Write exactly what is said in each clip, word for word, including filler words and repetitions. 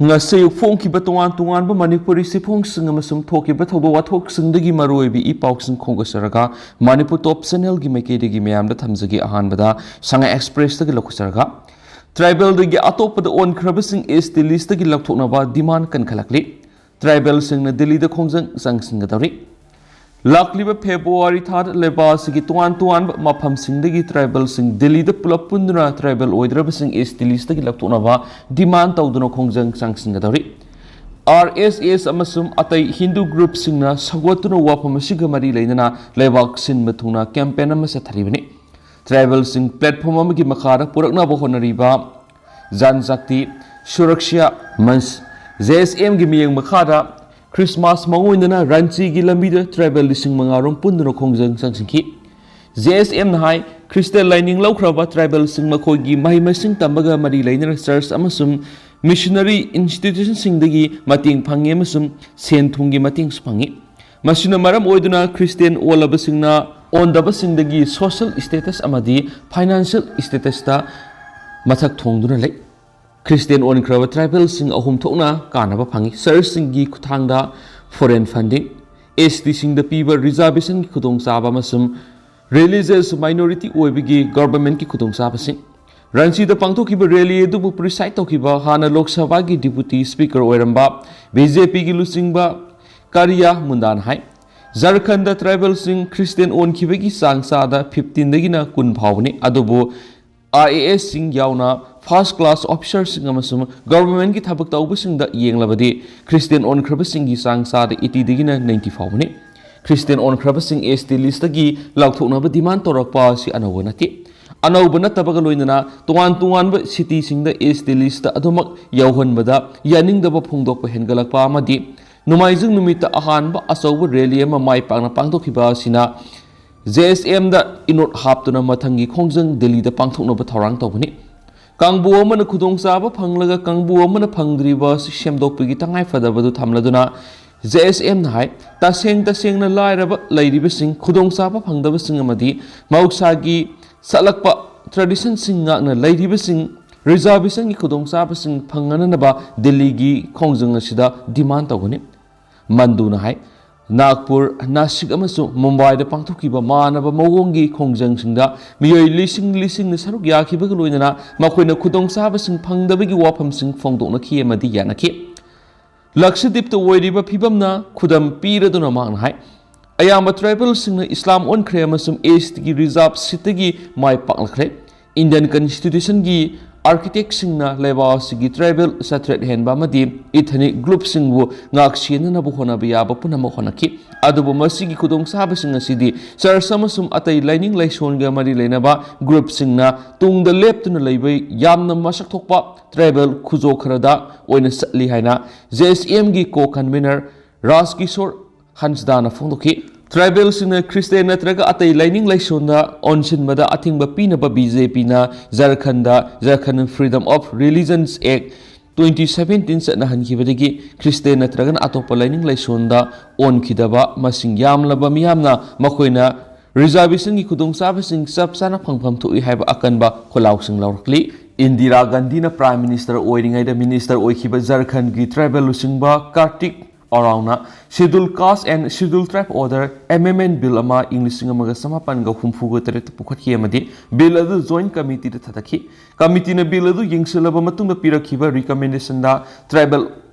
ꯉꯁꯤ ꯑꯌꯨꯛ ꯐꯣꯡꯈꯤꯕ ꯇꯣꯉꯥꯟ ꯇꯣꯉꯥꯟꯕ ꯃꯅꯤꯄꯨꯔꯤ ꯆꯦꯐꯣꯡꯁꯤꯡ ꯑꯃꯁꯨꯡ ꯊꯣꯛꯈꯤꯕ ꯊꯧꯗꯣꯛ ꯋꯥꯊꯣꯛꯁꯤꯡꯗꯒꯤ ꯃꯔꯨꯑꯣꯏꯕ ꯏ ꯄꯥꯎꯁꯤꯡ ꯈꯣꯝꯒꯠꯆꯔꯒ ꯃꯅꯤꯄꯨꯔ ꯇꯣꯞ ꯆꯦꯅꯦꯜꯒꯤ ꯃꯥꯏꯀꯩꯗꯒꯤ ꯃꯌꯥꯝꯗ ꯊꯝꯖꯒꯦ꯫ ꯑꯍꯥꯟꯕꯗ ꯁꯉꯥꯏ ꯑꯦꯛꯁꯄ꯭ꯔꯦꯁꯇꯒꯤ ꯂꯧꯈꯠꯆꯔꯒ, ꯇ꯭ꯔꯥꯏꯕꯦꯜꯗꯒꯤ ꯑꯇꯣꯞꯄꯗ ꯑꯣꯟꯈ꯭ꯔꯕꯁꯤꯡ ꯑꯦꯁ ꯇꯤ ꯂꯤꯁꯇꯒꯤ ꯂꯧꯊꯣꯛꯅꯕ ꯗꯤꯃꯥꯟ ꯀꯟꯈꯠꯂꯛꯂꯤ꯫ ꯇ꯭ꯔꯥꯏꯕꯦꯜꯁꯤꯡꯅ ꯗꯤꯜꯂꯤꯗ ꯈꯣꯡꯖꯪ ꯆꯪꯁꯤꯟꯒꯗꯧꯔꯤ꯫ ꯂꯥꯛꯂꯤꯕ ꯐꯦꯕ꯭ꯔꯨꯋꯥꯔꯤ ꯊꯥꯗ ꯂꯩꯕꯥꯛ ꯑꯁꯤꯒꯤ ꯇꯣꯉꯥꯟ ꯇꯣꯉꯥꯟꯕ ꯃꯐꯝꯁꯤꯡꯗꯒꯤ ꯇ꯭ꯔꯥꯏꯕꯦꯜꯁꯤꯡ ꯗꯤꯜꯂꯤꯗ ꯄꯨꯂꯞ ꯄꯨꯟꯗꯨꯅ ꯇ꯭ꯔꯥꯏꯕꯦꯜ ꯑꯣꯏꯗ꯭ꯔꯕꯁꯤꯡ ꯑꯦꯁ ꯇꯤ ꯂꯤꯁꯇꯒꯤ ꯂꯧꯊꯣꯛꯅꯕ ꯗꯤꯃꯥꯟ ꯇꯧꯗꯨꯅ ꯈꯣꯡꯖꯪ ꯆꯪꯁꯤꯟꯒꯗꯧꯔꯤ꯫ ꯑꯥꯔ ꯑꯦꯁ ꯑꯦꯁ ꯑꯃꯁꯨꯡ ꯑꯇꯩ ꯍꯤꯟꯗꯨ ꯒ꯭ꯔꯨꯞꯁꯤꯡꯅ ꯁꯧꯒꯠꯇꯨꯅ ꯋꯥꯐꯝ ꯑꯁꯤꯒ ꯃꯔꯤ ꯂꯩꯅꯅ ꯂꯩꯕꯥꯛ ꯁꯤꯟꯕ ꯊꯨꯡꯅ ꯀꯦꯝꯄꯦꯟ ꯑꯃ ꯆꯠꯊꯔꯤꯕꯅꯤ꯫ ꯇ꯭ꯔꯥꯏꯕꯦꯜꯁꯤꯡ ꯄ꯭ꯂꯦꯠꯐꯣꯝ ꯑꯃꯒꯤ ꯃꯈꯥꯗ ꯄꯨꯔꯛꯅꯕ ꯍꯣꯠꯅꯔꯤꯕ ꯖꯟ ꯖꯥꯇꯤ ꯁꯨꯔꯛꯁꯤꯌꯥ ꯃꯟꯆ, ꯖꯦ ꯑꯦꯁ ꯑꯦꯝꯒꯤ ꯃꯤꯠꯌꯦꯡ ꯃꯈꯥꯗ ꯈ꯭ꯔꯤꯁꯃꯥꯁ ꯃꯥꯡꯑꯣꯏꯅꯅ ꯔꯥꯟꯆꯤꯒꯤ ꯂꯝꯕꯤꯗ ꯇ꯭ꯔꯥꯏꯕꯦꯜ ꯂꯤꯁꯤꯡ ꯃꯉꯥ ꯔꯣꯝ ꯄꯨꯟꯗꯨꯅ ꯈꯣꯡꯖꯪ ꯆꯪꯁꯤꯟꯈꯤ꯫ ꯖꯦ ꯑꯦꯁ ꯑꯦꯝꯅ ꯍꯥꯏ, ꯈ꯭ꯔꯤꯁꯇꯤꯌꯥꯟ ꯂꯥꯏꯅꯤꯡ ꯂꯧꯈ꯭ꯔꯕ ꯇ꯭ꯔꯥꯏꯕꯦꯜꯁꯤꯡ ꯃꯈꯣꯏꯒꯤ ꯃꯍꯩ ꯃꯁꯤꯡ ꯇꯝꯕꯒ ꯃꯔꯤ ꯂꯩꯅꯅ ꯆꯔꯆ ꯑꯃꯁꯨꯡ ꯃꯤꯁꯅꯔꯤ ꯏꯟꯁꯇꯤꯇ꯭ꯌꯨꯁꯟꯁꯤꯡꯗꯒꯤ ꯃꯇꯦꯡ ꯐꯪꯉꯤ ꯑꯃꯁꯨꯡ ꯁꯦꯟ ꯊꯨꯝꯒꯤ ꯃꯇꯦꯡꯁꯨ ꯐꯪꯉꯤ꯫ ꯃꯁꯤꯅ ꯃꯔꯝ ꯑꯣꯏꯗꯨꯅ ꯈ꯭ꯔꯤꯁꯇꯤꯌꯥꯟ ꯑꯣꯜꯂꯕꯁꯤꯡꯅ ꯑꯣꯟꯗꯕꯁꯤꯡꯗꯒꯤ ꯁꯣꯁꯤꯌꯦꯜ ꯁ꯭ꯇꯦꯇꯁ ꯑꯃꯗꯤ ꯐꯥꯏꯅꯥꯟꯁꯤꯌꯦꯜ ꯁ꯭ꯇꯦꯇꯁꯇ ꯃꯊꯛ ꯊꯣꯡꯗꯨꯅ ꯂꯩ꯫ ꯈ꯭ꯔꯤꯁꯇꯤꯌꯥꯟ ꯑꯣꯟꯈ꯭ꯔꯕ ꯇ꯭ꯔꯥꯏꯕꯦꯜꯁꯤꯡ ꯑꯍꯨꯝ ꯊꯣꯛꯅ ꯀꯥꯟꯅꯕ ꯐꯪꯏ: ꯆꯔꯆꯁꯤꯡꯒꯤ ꯈꯨꯠꯊꯥꯡꯗ ꯐꯣꯔꯦꯟ ꯐꯟꯗꯤꯡ, ꯑꯦꯁ ꯇꯤꯁꯤꯡꯗ ꯄꯤꯕ ꯔꯤꯖꯥꯔꯕꯦꯁꯟꯒꯤ ꯈꯨꯗꯣꯡꯆꯥꯕ, ꯑꯃꯁꯨꯡ ꯔꯤꯂꯤꯖꯤꯌꯁ ꯃꯥꯏꯅꯣꯔꯤꯇꯤ ꯑꯣꯏꯕꯒꯤ ꯒꯚꯔꯟꯃꯦꯟꯠꯀꯤ ꯈꯨꯗꯣꯡꯆꯥꯕꯁꯤꯡ꯫ ꯔꯥꯟꯆꯤꯗ ꯄꯥꯡꯊꯣꯛꯈꯤꯕ ꯔꯦꯂꯤ ꯑꯗꯨꯕꯨ ꯄ꯭ꯔꯤꯁꯥꯏꯗ ꯇꯧꯈꯤꯕ ꯍꯥꯟꯅ ꯂꯣꯛ ꯁꯚꯥꯒꯤ ꯗꯤꯄꯨꯇꯤ ꯁ꯭ꯄꯤꯀꯔ ꯑꯣꯏꯔꯝꯕ ꯕꯤ ꯖꯦ ꯄꯤꯒꯤ ꯂꯨꯆꯤꯡꯕ ꯀꯥꯔꯤꯌꯥ ꯃꯨꯟꯗꯥꯅ ꯍꯥꯏ, ꯖꯔꯈꯟꯗ ꯇ꯭ꯔꯥꯏꯕꯦꯜꯁꯤꯡ ꯈ꯭ꯔꯤꯁꯇꯤꯌꯥꯟ ꯑꯣꯟꯈꯤꯕꯒꯤ ꯆꯥꯡ ꯆꯥꯗ ꯐꯤꯐꯇꯤꯟꯗꯒꯤꯅ ꯀꯨꯟ ꯐꯥꯎꯕꯅꯤ, ꯑꯗꯨꯕꯨ ꯑꯥꯏ ꯑꯦ ꯑꯦꯁꯁꯤꯡ ꯌꯥꯎꯅ ꯐꯥꯔꯁ ꯀ꯭ꯂꯥꯁ ꯑꯣꯐꯤꯁꯥꯔꯁꯤꯡ ꯑꯃꯁꯨꯡ ꯒꯚꯔꯟꯃꯦꯟꯠꯀꯤ ꯊꯕꯛ ꯇꯧꯕꯁꯤꯡꯗ ꯌꯦꯡꯂꯕꯗꯤ ꯈ꯭ꯔꯤꯁꯇꯤꯌꯥꯟ ꯑꯣꯟꯈ꯭ꯔꯕꯁꯤꯡꯒꯤ ꯆꯥꯡ ꯆꯥꯗ ꯑꯩꯠꯇꯤꯗꯒꯤꯅ ꯅꯥꯏꯟꯇꯤ ꯐꯥꯎꯕꯅꯤ꯫ ꯈ꯭ꯔꯤꯁꯇꯤꯌꯥꯟ ꯑꯣꯟꯈ꯭ꯔꯕꯁꯤꯡ ꯑꯦꯁ ꯇꯤ ꯂꯤꯁꯇꯒꯤ ꯂꯧꯊꯣꯛꯅꯕ ꯗꯤꯃꯥꯟ ꯇꯧꯔꯛꯄ ꯑꯁꯤ ꯑꯅꯧꯕ ꯅꯠꯇꯦ꯫ ꯑꯅꯧꯕ ꯅꯠꯇꯕꯒ ꯂꯣꯏꯅꯅ ꯇꯣꯉꯥꯟ ꯇꯣꯉꯥꯟꯕ ꯁꯤꯇꯤꯁꯤꯡꯗ ꯑꯦꯁ ꯇꯤ ꯂꯤꯁꯇ ꯑꯗꯨꯃꯛ ꯌꯧꯍꯟꯕꯗ ꯌꯥꯅꯤꯡꯗꯕ ꯐꯣꯡꯗꯣꯛꯄ ꯍꯦꯟꯒꯠꯂꯛꯄ ꯑꯃꯗꯤ ꯅꯣꯡꯃꯥꯏꯖꯤꯡ ꯅꯨꯃꯤꯠꯇ ꯑꯍꯥꯟꯕ ꯑꯆꯧꯕ ꯔꯦꯂꯤ ꯑꯃ ꯃꯥꯏ ꯄꯥꯛꯅ ꯄꯥꯡꯊꯣꯛꯈꯤꯕ ꯑꯁꯤꯅ ꯖꯦ ꯑꯦꯁ ꯑꯦꯝꯗ ꯏꯅꯣꯠ ꯍꯥꯞꯇꯨꯅ ꯃꯊꯪꯒꯤ ꯈꯣꯡꯖꯪ ꯗꯤꯜꯂꯤꯗ ꯄꯥꯡꯊꯣꯛꯅꯕ ꯊꯧꯔꯥꯡ ꯇꯧꯕꯅꯤ꯫ ꯀꯥꯡꯕꯨ ꯑꯃꯅ ꯈꯨꯗꯣꯡꯆꯥꯕ ꯐꯪꯂꯒ ꯀꯥꯡꯕꯨ ꯑꯃꯅ ꯐꯪꯗ꯭ꯔꯤꯕ ꯑꯁꯤ ꯁꯦꯝꯗꯣꯛꯄꯒꯤ ꯇꯉꯥꯏꯐꯗꯕꯗꯨ ꯊꯝꯂꯗꯨꯅ, ꯖꯦ ꯑꯦꯁ ꯑꯦꯝꯅ ꯍꯥꯏ, ꯇꯁꯦꯡ ꯇꯁꯦꯡꯅ ꯂꯥꯏꯔꯕ ꯂꯩꯔꯤꯕꯁꯤꯡ, ꯈꯨꯗꯣꯡꯆꯥꯕ ꯐꯪꯗꯕꯁꯤꯡ ꯑꯃꯗꯤ ꯃꯍꯧꯁꯥꯒꯤ ꯆꯠꯂꯛꯄ ꯇ꯭ꯔꯦꯗꯤꯁꯟꯁꯤꯡ ꯉꯥꯛꯅ ꯂꯩꯔꯤꯕꯁꯤꯡ ꯔꯤꯖꯥꯔꯕꯦꯁꯟꯒꯤ ꯈꯨꯗꯣꯡꯆꯥꯕꯁꯤꯡ ꯐꯪꯅꯅꯕ ꯗꯤꯜꯂꯤꯒꯤ ꯈꯣꯡꯖꯪ ꯑꯁꯤꯗ ꯗꯤꯃꯥꯟ ꯇꯧꯒꯅꯤ꯫ ꯃꯟꯗꯨꯅ ꯍꯥꯏ, ꯅꯥꯒꯄꯨꯔ, ꯅꯥꯁꯤꯛ ꯑꯃꯁꯨꯡ ꯃꯨꯝꯕꯥꯏꯗ ꯄꯥꯡꯊꯣꯛꯈꯤꯕ ꯃꯥꯟꯅꯕ ꯃꯑꯣꯡꯒꯤ ꯈꯣꯡꯖꯪꯁꯤꯡꯗ ꯃꯤꯑꯣꯏ ꯂꯤꯁꯤꯡ ꯂꯤꯁꯤꯡꯅ ꯁꯔꯨꯛ ꯌꯥꯈꯤꯕꯒ ꯂꯣꯏꯅꯅ ꯃꯈꯣꯏꯅ ꯈꯨꯗꯣꯡꯆꯥꯕꯁꯤꯡ ꯐꯪꯗꯕꯒꯤ ꯋꯥꯐꯝꯁꯤꯡ ꯐꯣꯡꯗꯣꯛꯅꯈꯤ ꯑꯃꯗꯤ ꯌꯥꯅꯈꯤ꯫ ꯂꯛꯁꯗꯤꯞꯇ ꯑꯣꯏꯔꯤꯕ ꯐꯤꯕꯝꯅ ꯈꯨꯗꯝ ꯄꯤꯔꯗꯨꯅ ꯃꯍꯥꯛꯅ ꯍꯥꯏ, ꯑꯌꯥꯝꯕ ꯇ꯭ꯔꯥꯏꯕꯦꯜꯁꯤꯡꯅ ꯏꯁꯂꯥꯝ ꯑꯣꯟꯈ꯭ꯔꯦ ꯑꯃꯁꯨꯡ ꯑꯦꯁ ꯇꯤꯒꯤ ꯔꯤꯖꯥꯔꯕ ꯁꯤꯠꯇꯒꯤ ꯃꯥꯏ ꯄꯥꯛꯂꯛꯈ꯭ꯔꯦ꯫ ꯏꯟꯗꯤꯌꯟ ꯀꯟꯁꯇꯤꯇ꯭ꯌꯨꯁꯟꯒꯤ ꯑꯥꯔꯀꯤꯇꯦꯛꯁꯤꯡꯅ ꯂꯩꯕꯥꯛ ꯑꯁꯤꯒꯤ ꯇ꯭ꯔꯥꯏꯕꯦꯜ ꯆꯥꯇ꯭ꯔꯦꯠ ꯍꯦꯟꯕ ꯑꯃꯗꯤ ꯏꯊꯅꯤꯛ ꯒ꯭ꯔꯨꯞꯁꯤꯡꯕꯨ ꯉꯥꯛꯁꯦꯟꯅꯅꯕ ꯍꯣꯠꯅꯕ ꯌꯥꯕ ꯄꯨꯝꯅꯃꯛ ꯍꯣꯠꯅꯈꯤ꯫ ꯑꯗꯨꯕꯨ ꯃꯁꯤꯒꯤ ꯈꯨꯗꯣꯡꯆꯥꯕꯁꯤꯡ ꯑꯁꯤꯗꯤ ꯆꯔꯆ ꯑꯃꯁꯨꯡ ꯑꯇꯩ ꯂꯥꯏꯅꯤꯡ ꯂꯥꯏꯁꯣꯟꯒ ꯃꯔꯤ ꯂꯩꯅꯕ ꯒ꯭ꯔꯨꯞꯁꯤꯡꯅ ꯇꯨꯡꯗ ꯂꯦꯞꯇꯨꯅ ꯂꯩꯕ ꯌꯥꯝꯅ ꯃꯁꯛ ꯊꯣꯛꯄ ꯇ꯭ꯔꯥꯏꯕꯦꯜ ꯈꯨꯖꯣ ꯈꯔꯗ ꯑꯣꯏꯅ ꯆꯠꯂꯤ ꯍꯥꯏꯅ ꯖꯦ ꯑꯦꯁ ꯑꯦꯝꯒꯤ ꯀꯣ ꯀꯟꯚꯤꯅꯔ ꯔꯥꯖ ꯀꯤꯁꯣꯔ ꯍꯟꯁꯗꯥꯅ ꯐꯣꯡꯗꯣꯛꯈꯤ꯫ ꯇ꯭ꯔꯥꯏꯕꯦꯜꯁꯤꯡꯅ ꯈ꯭ꯔꯤꯁꯇꯦꯟ ꯅꯠꯇ꯭ꯔꯒ ꯑꯇꯩ ꯂꯥꯏꯅꯤꯡ ꯂꯥꯏꯁꯣꯟꯗ ꯑꯣꯟꯁꯤꯟꯕꯗ ꯑꯊꯤꯡꯕ ꯄꯤꯅꯕ ꯕꯤ ꯖꯦ ꯄꯤꯅ Jharkhand Jharkhand Freedom of Religions Act twenty seventeen ꯆꯠꯅꯍꯟꯈꯤꯕꯗꯒꯤ ꯈ꯭ꯔꯤꯁꯇꯦꯟ ꯅꯠꯇ꯭ꯔꯒꯅ ꯑꯇꯣꯞꯄ ꯂꯥꯏꯅꯤꯡ ꯂꯥꯏꯁꯣꯟꯗ ꯑꯣꯟꯈꯤꯗꯕ ꯃꯁꯤꯡ ꯌꯥꯝꯂꯕ ꯃꯤꯌꯥꯝꯅ ꯃꯈꯣꯏꯅ ꯔꯤꯖꯥꯔꯕꯦꯁꯟꯒꯤ ꯈꯨꯗꯣꯡꯆꯥꯕꯁꯤꯡ ꯆꯞ ꯆꯥꯅ ꯐꯪꯐꯝ ꯊꯣꯛꯏ ꯍꯥꯏꯕ ꯑꯀꯟꯕ ꯈꯣꯜꯂꯥꯎꯁꯤꯡ ꯂꯧꯔꯛꯂꯤ꯫ ꯏꯟꯗꯤꯔꯥ ꯒꯥꯟꯙꯤꯅ ꯄ꯭ꯔꯥꯏꯝ ꯃꯤꯅꯤꯁꯇꯔ ꯑꯣꯏꯔꯤꯉꯩꯗ ꯃꯤꯅꯤꯁꯇꯔ ꯑꯣꯏꯈꯤꯕ ꯖꯔꯈꯟꯒꯤ ꯇ꯭ꯔꯥꯏꯕꯦꯜ ꯂꯨꯆꯤꯡꯕ ꯀꯥꯔꯇꯤꯛ ꯑꯣꯔꯥꯎꯅ Scheduled Caste and Scheduled Tribe Order, M M N, bill ꯑꯃ ꯏꯪ ꯂꯤꯁꯤꯡ ꯑꯃꯒ ꯆꯃꯥꯄꯟꯒ ꯍꯨꯝꯐꯨꯒ ꯇꯔꯦꯠꯇ ꯄꯨꯈꯠꯈꯤ ꯑꯃꯗꯤ ꯕꯤꯜ ꯑꯗꯨ ꯖꯣꯏꯟꯠ ꯀꯃꯤꯇꯤꯗ ꯊꯥꯗꯈꯤ꯫ ꯀꯃꯤꯇꯤꯅ ꯕꯤꯜ ꯑꯗꯨ ꯌꯦꯡꯁꯤꯜꯂꯕ ꯃꯇꯨꯡꯗ ꯄꯤꯔꯛꯈꯤꯕ ꯔꯤꯀꯃꯦꯟꯗꯦꯁꯟꯗ ꯇ꯭ꯔꯥꯏꯕꯦꯜ